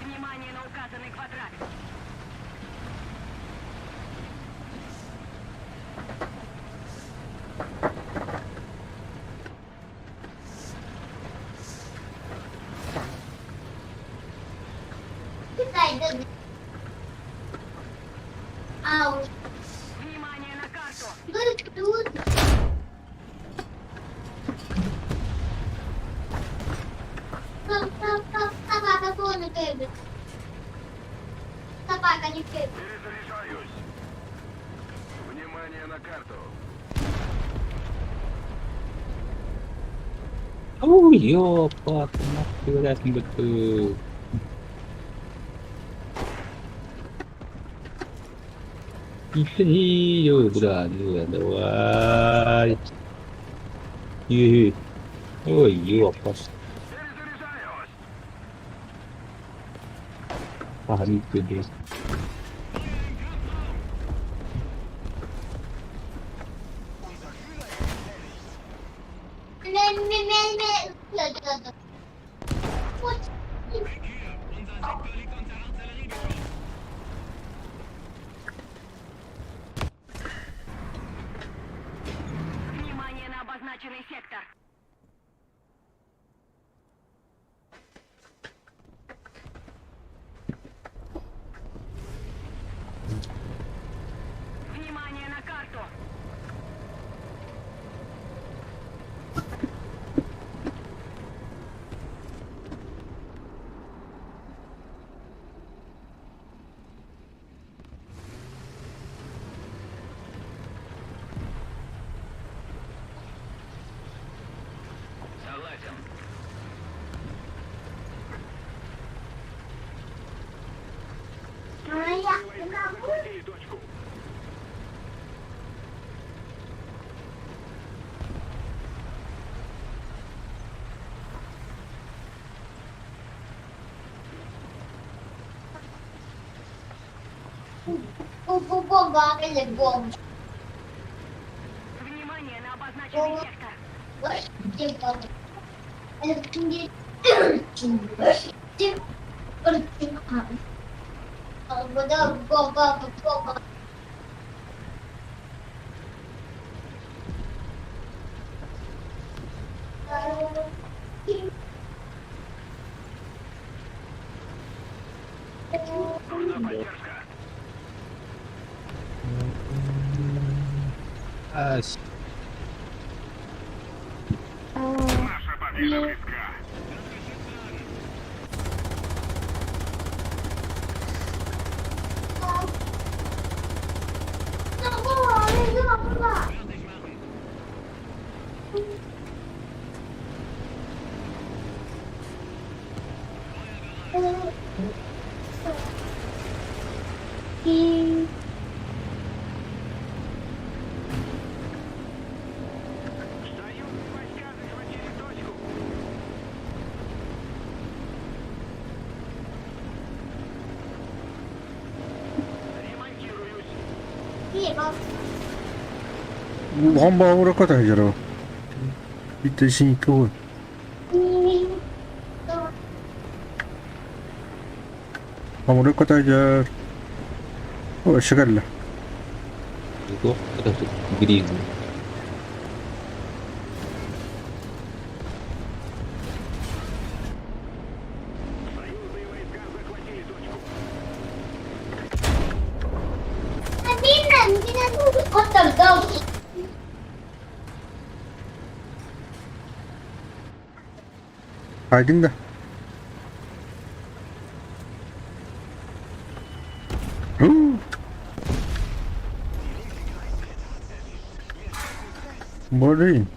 Speaker 3: Внимание на указанный квадрат.
Speaker 4: А, уж.
Speaker 3: Внимание на карту.
Speaker 4: Тут, тут. Собака тоже любит. Собака не любит.
Speaker 5: Перезаряжаюсь. Внимание на карту.
Speaker 1: Оо, ёпа, нахуй Ой, бля, давай. Ой, ёпа.
Speaker 5: Перезаряжаюсь.
Speaker 1: Погнали,
Speaker 3: Внимание на обозначенный сектор. Внимание на карту.
Speaker 5: Согласен. Захватили точку.
Speaker 4: Бомба, бомба.
Speaker 3: Внимание на обозначенный сектор.
Speaker 4: Бомба.
Speaker 5: Нужна поддержка. Наша победа близка. Союзные войска захватили точку. Ремонтируюсь.
Speaker 2: Улахан баҕа көтө Биир икки уон. Хамыры көтө О, шыгалла.
Speaker 1: Гризли.
Speaker 5: Союзные войска захватили точку.
Speaker 2: Айдың да. Ху. Блин.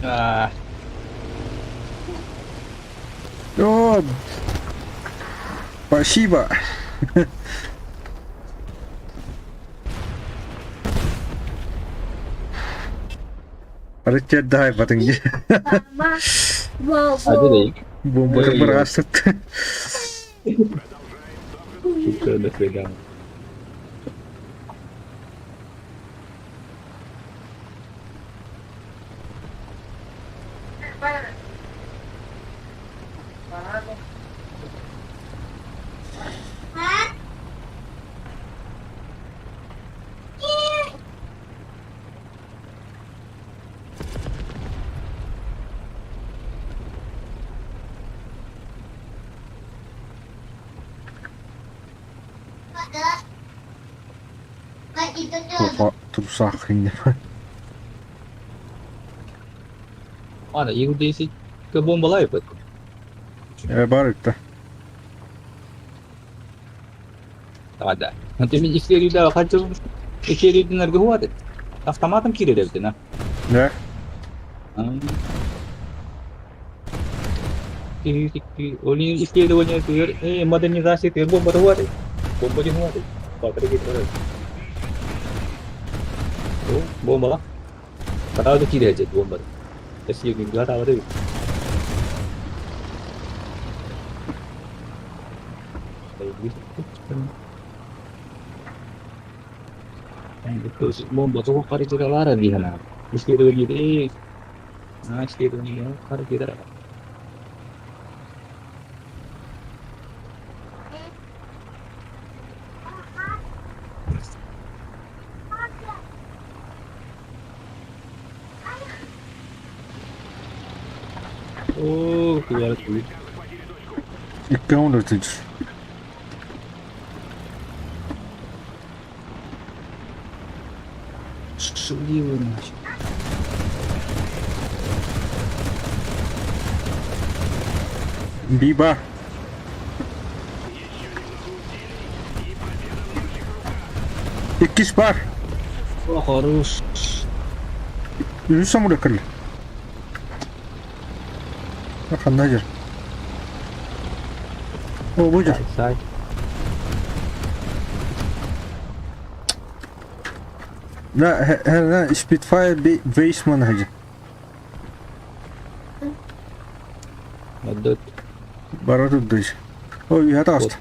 Speaker 1: А,
Speaker 2: О, спасибо. Арыттердаай батын.
Speaker 1: а
Speaker 2: Бомба бір астыт.
Speaker 1: До свидания.
Speaker 2: Трусах хрень.
Speaker 1: Ана, ил 10 бомбалай быт.
Speaker 2: Бар это.
Speaker 1: Да. Ты мне серию хотел серию энергоуады. Автоматом кирилл на.
Speaker 2: Да.
Speaker 1: Они исследования модернизации бомба хватит. Бомба не хватит. Бомба. Сразу кидайте бомба. Если не готовы. Бомба тоҕо харытыралаара диһана. Исследование исследование харытырала. О, куда
Speaker 2: Икки тыч.
Speaker 1: Шливы нафиг.
Speaker 2: Биба. Иккис бар.
Speaker 1: О, хорош.
Speaker 2: Үс самолет кэллэ. Ханна дьэр. О, бу дьэр.
Speaker 1: Сай.
Speaker 2: Да, на Spitfire Baseman хаджи.
Speaker 1: Отдать.
Speaker 2: Бара тут. О, я таст.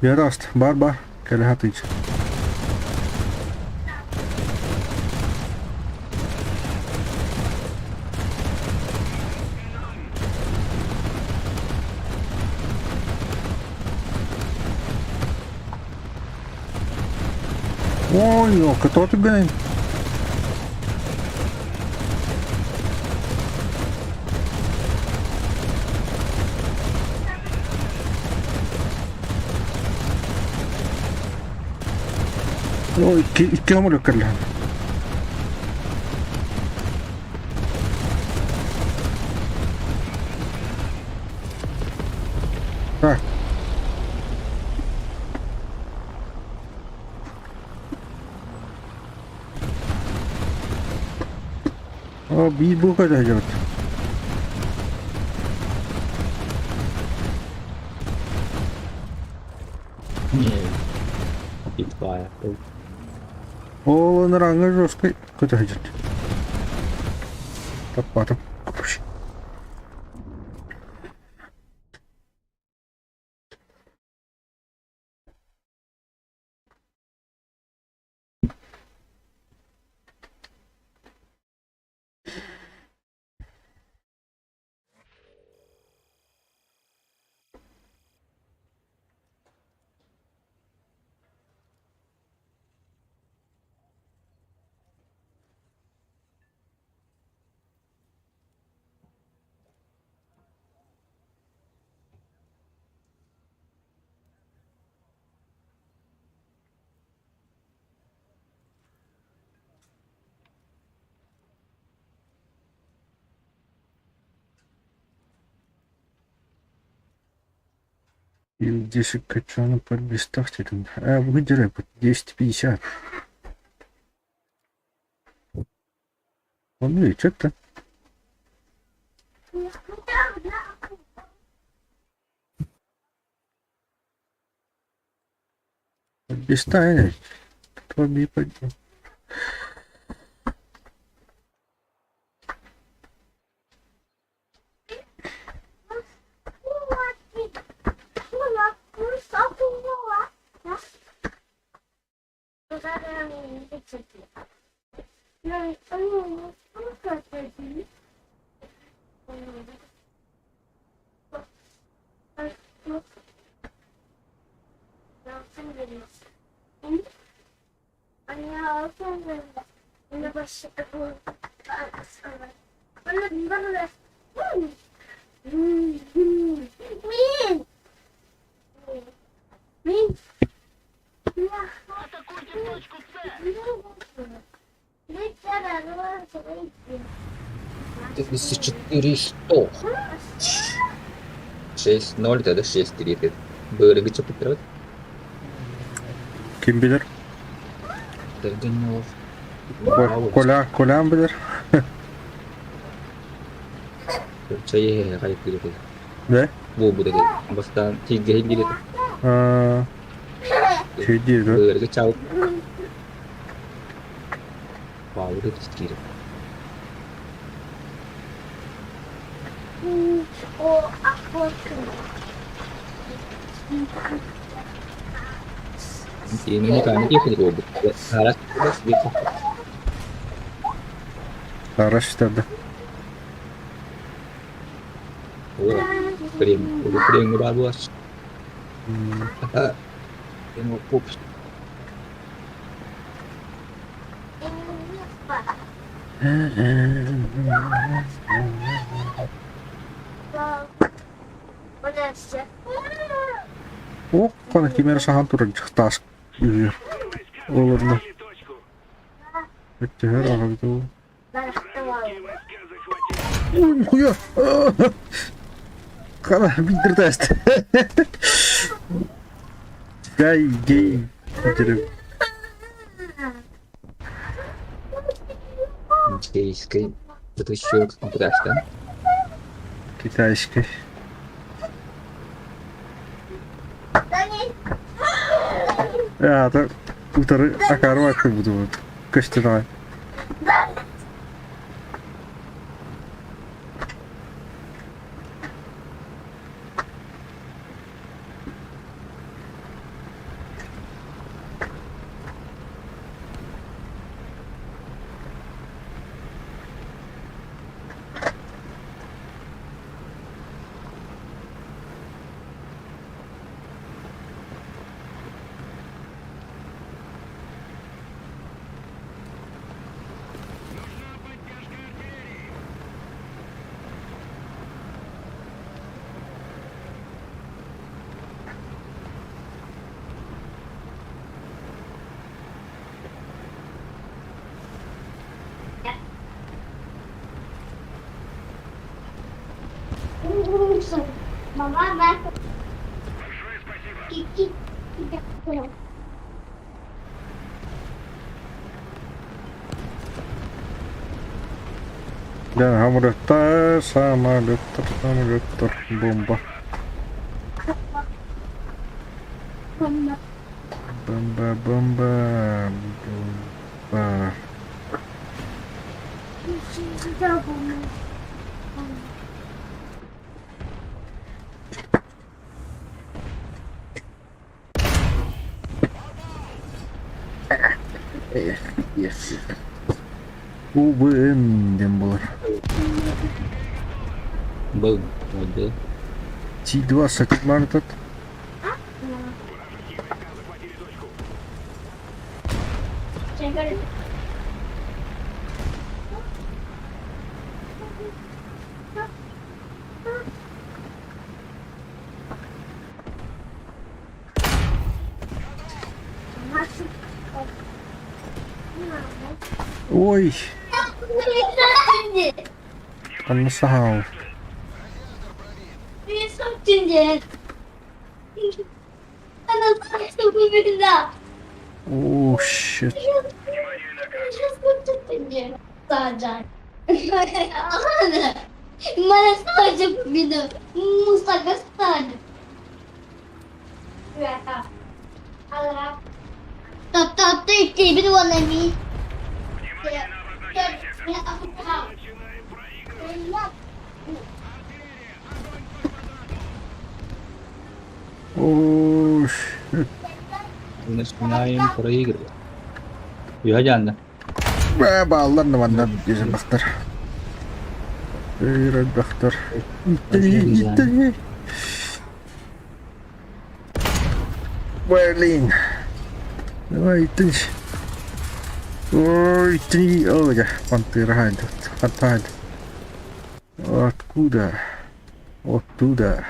Speaker 2: Я таст. Бар бар. Кэлэ хатыч. Ой, о, кто ты гонит? Ой, икки самолет кэллэ. Так. О, бил бука дойдет.
Speaker 1: Не. Spitfire.
Speaker 2: О, наранга жесткой. Куда идет? Так, потом. И 10 качана подбеставьте. А, выдирай под 10,50. Он ну и что-то. Подбеставить. Тоби под...
Speaker 4: Мин.
Speaker 1: 3400. 6-0 тогда 6-3. Бырыгы чапыттырабыт.
Speaker 2: Ким билэр? Коля, Колям билэр.
Speaker 1: Чай хайык
Speaker 2: Да?
Speaker 1: Буолбут этэ. Бастаан тиийгэһин диир этэ.
Speaker 2: Чөйдиир да?
Speaker 1: Быарга чаал Баалыгы киирэр.
Speaker 2: Сара сүтэрдэ. Ох, ким эрэ саһан турар таас үһү. Олорно. Өттүһэр аҕабыт Ой, нихуя! Хара, биир тест. Гай, гей.
Speaker 1: Гейский. Это еще да?
Speaker 2: Китайский. Аата утары акаарбат буду көстөн аҕай. Дьэ, самолеттар, самолеттар, самолеттар, бомба. Бомба, бомба, бомба. УБН диэн буолар.
Speaker 1: Был. Вот,
Speaker 2: Ти-20 мартат. Ой, ханна саһаал. О, shit. О, shit.
Speaker 1: Начинаем проигрывать. Үһэ
Speaker 2: Бээ, бааллар да манна дьиэбэхтэр. Элбэхтэр. Иттэн, Блин. Давай, иттэн. Ой, иттэн. Ой, дьэ, пантыраһаан тут. Хантаан. Откуда? Оттуда.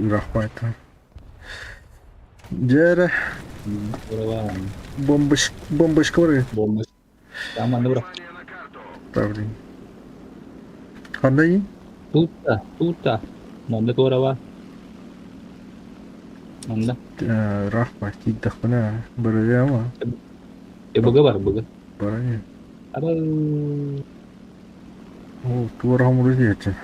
Speaker 2: Рахмат. Дьэ, бомбочка бар.
Speaker 1: Бомба. Там манна бро.
Speaker 2: Да, блин. Ханна
Speaker 1: Тутта, тутта. Манна туора Манна.
Speaker 2: Рахма тиийдэхпинэ барыам
Speaker 1: Быга бар, быга.
Speaker 2: баран
Speaker 1: Аба
Speaker 2: Оо, туора хомура диэччи.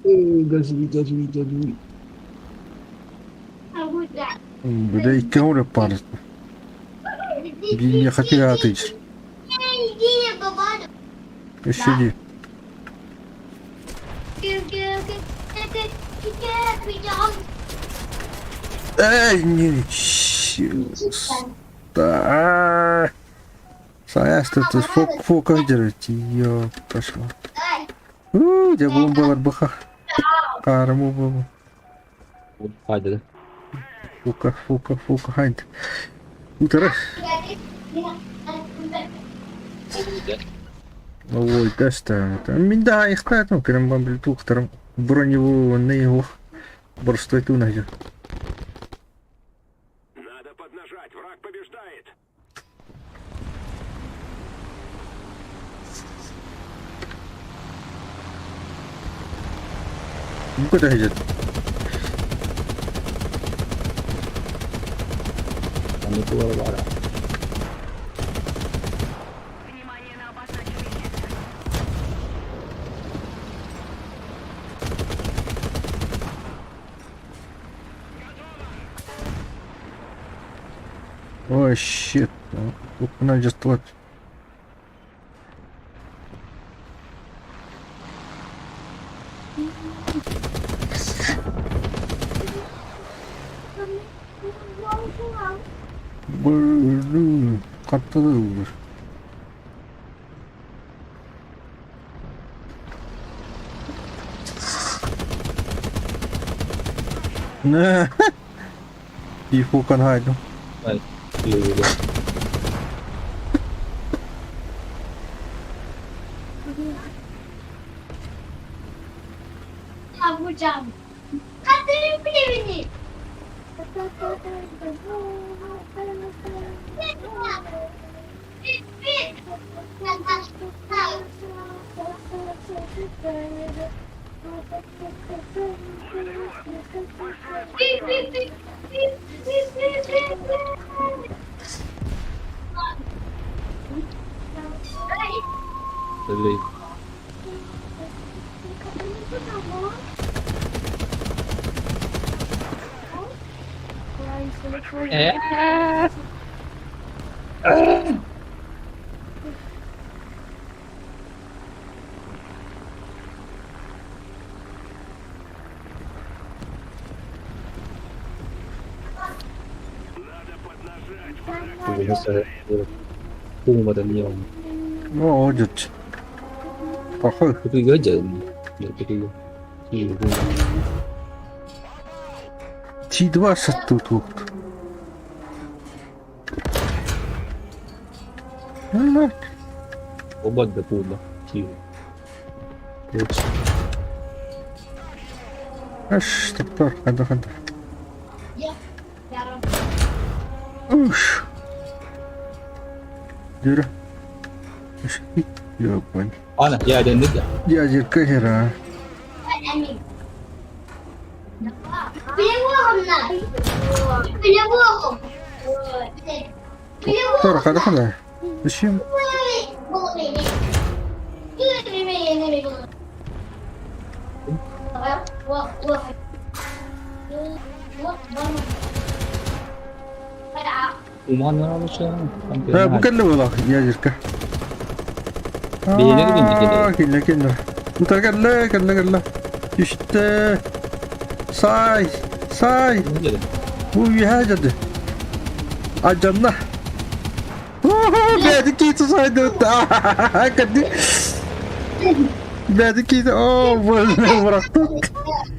Speaker 1: Газуй, газуй, газуй.
Speaker 2: Бile икки хомура паар. Биир хатыгаатыч. Өссө дии. Эй, не Да. Саясты тут фок фока держите. Ё, пошла. У, дьэ бомбалар баха. Караму бомба.
Speaker 1: Хайда.
Speaker 2: Фука, фука, фука, хайд. Утара. Ой, даста. Мин да ихтаатым кырым бам туохтарым броневой его борстой тунажа.
Speaker 5: Надо поднажать, враг побеждает.
Speaker 2: Куда идет?
Speaker 1: Манна туора баара.
Speaker 3: Внимание на обозначенный сектор.
Speaker 2: Ой, shit. Укна just what? Блин, хаттылыр. Нэ. И фукан хайду.
Speaker 1: Ай, Юля. Өлөй. Э.
Speaker 5: Надо поднажать, враг
Speaker 1: Kuumadan yung
Speaker 2: Оо, жут. Похой.
Speaker 1: Кутуйга дьэн. Кутуйга.
Speaker 2: Ти-2 саттуу туохт. Алла.
Speaker 1: Обод да пула. Тиу.
Speaker 2: Аш, топтор, хада хада. Уш. Дюра. Ёбань.
Speaker 1: Ана, я дэнник да.
Speaker 2: Дядя Кахера. Топтор, хада хада. Зачем?
Speaker 1: Уман
Speaker 2: Да, бу кэллэ буолла, ядерка.
Speaker 1: Бэйэлэр кэллэ.
Speaker 2: Кэллэ, кэллэ. Утар кэллэ, кэллэ, кэллэ. Түстэ. Сай, сай. Бу үөһэ Адьанна. Бэйэтин киитэ сайдыбыт. Кэдди. Бэйэтин киитэ, оо, бырахтык.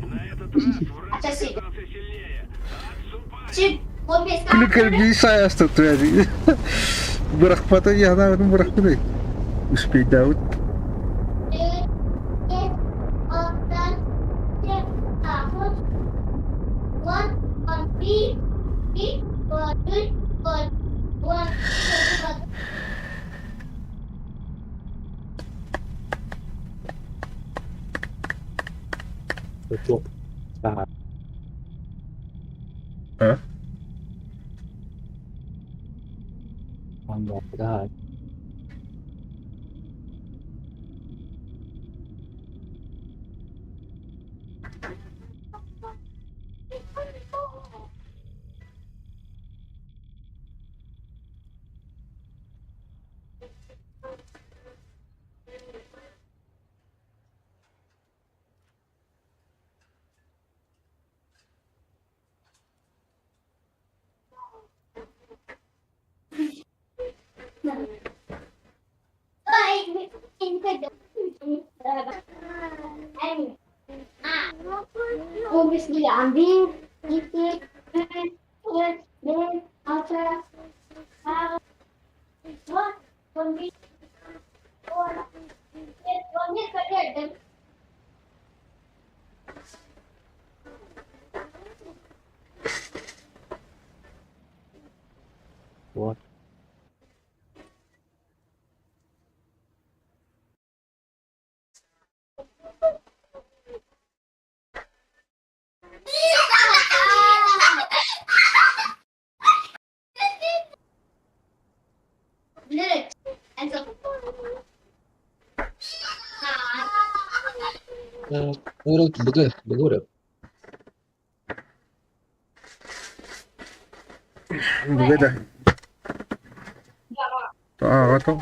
Speaker 5: На этот раз враг оказался сильнее. Отступать!
Speaker 2: Күлүкэр бии сайаста туяри. Бырахпата яхнаабытын бырахпытай. Успейдаабыт.
Speaker 1: Суох.
Speaker 2: А?
Speaker 1: Да. Вот. Бүгүр.
Speaker 2: Бүгэ да. Ааҕа тоҕ.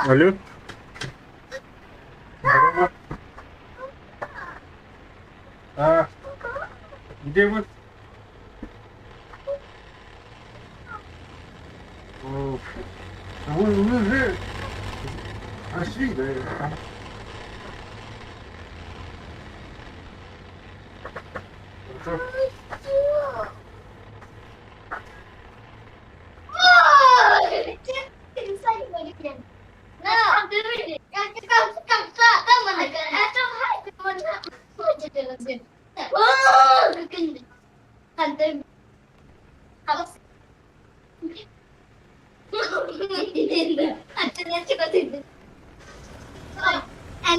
Speaker 2: Алло. Здорово. А, где вы? О, Вы уже прошли, да? Хорошо.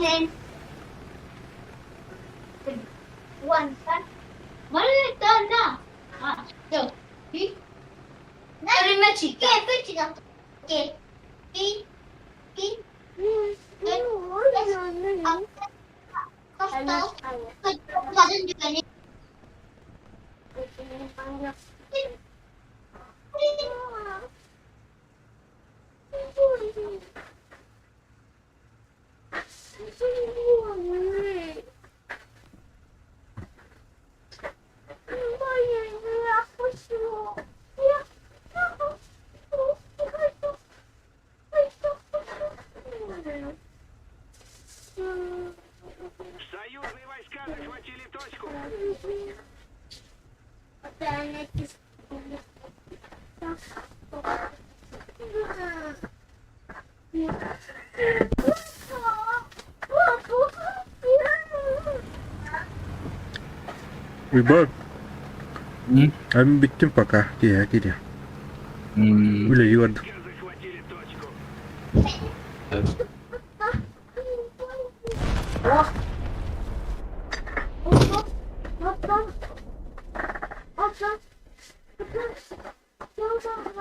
Speaker 4: And then one, one, two, three.
Speaker 5: Союзные войска захватили точку.
Speaker 2: Уйбаан, а мин бүттүм пока, киэһэ киириэм. Үлэлии бардым.
Speaker 5: Захватили точку.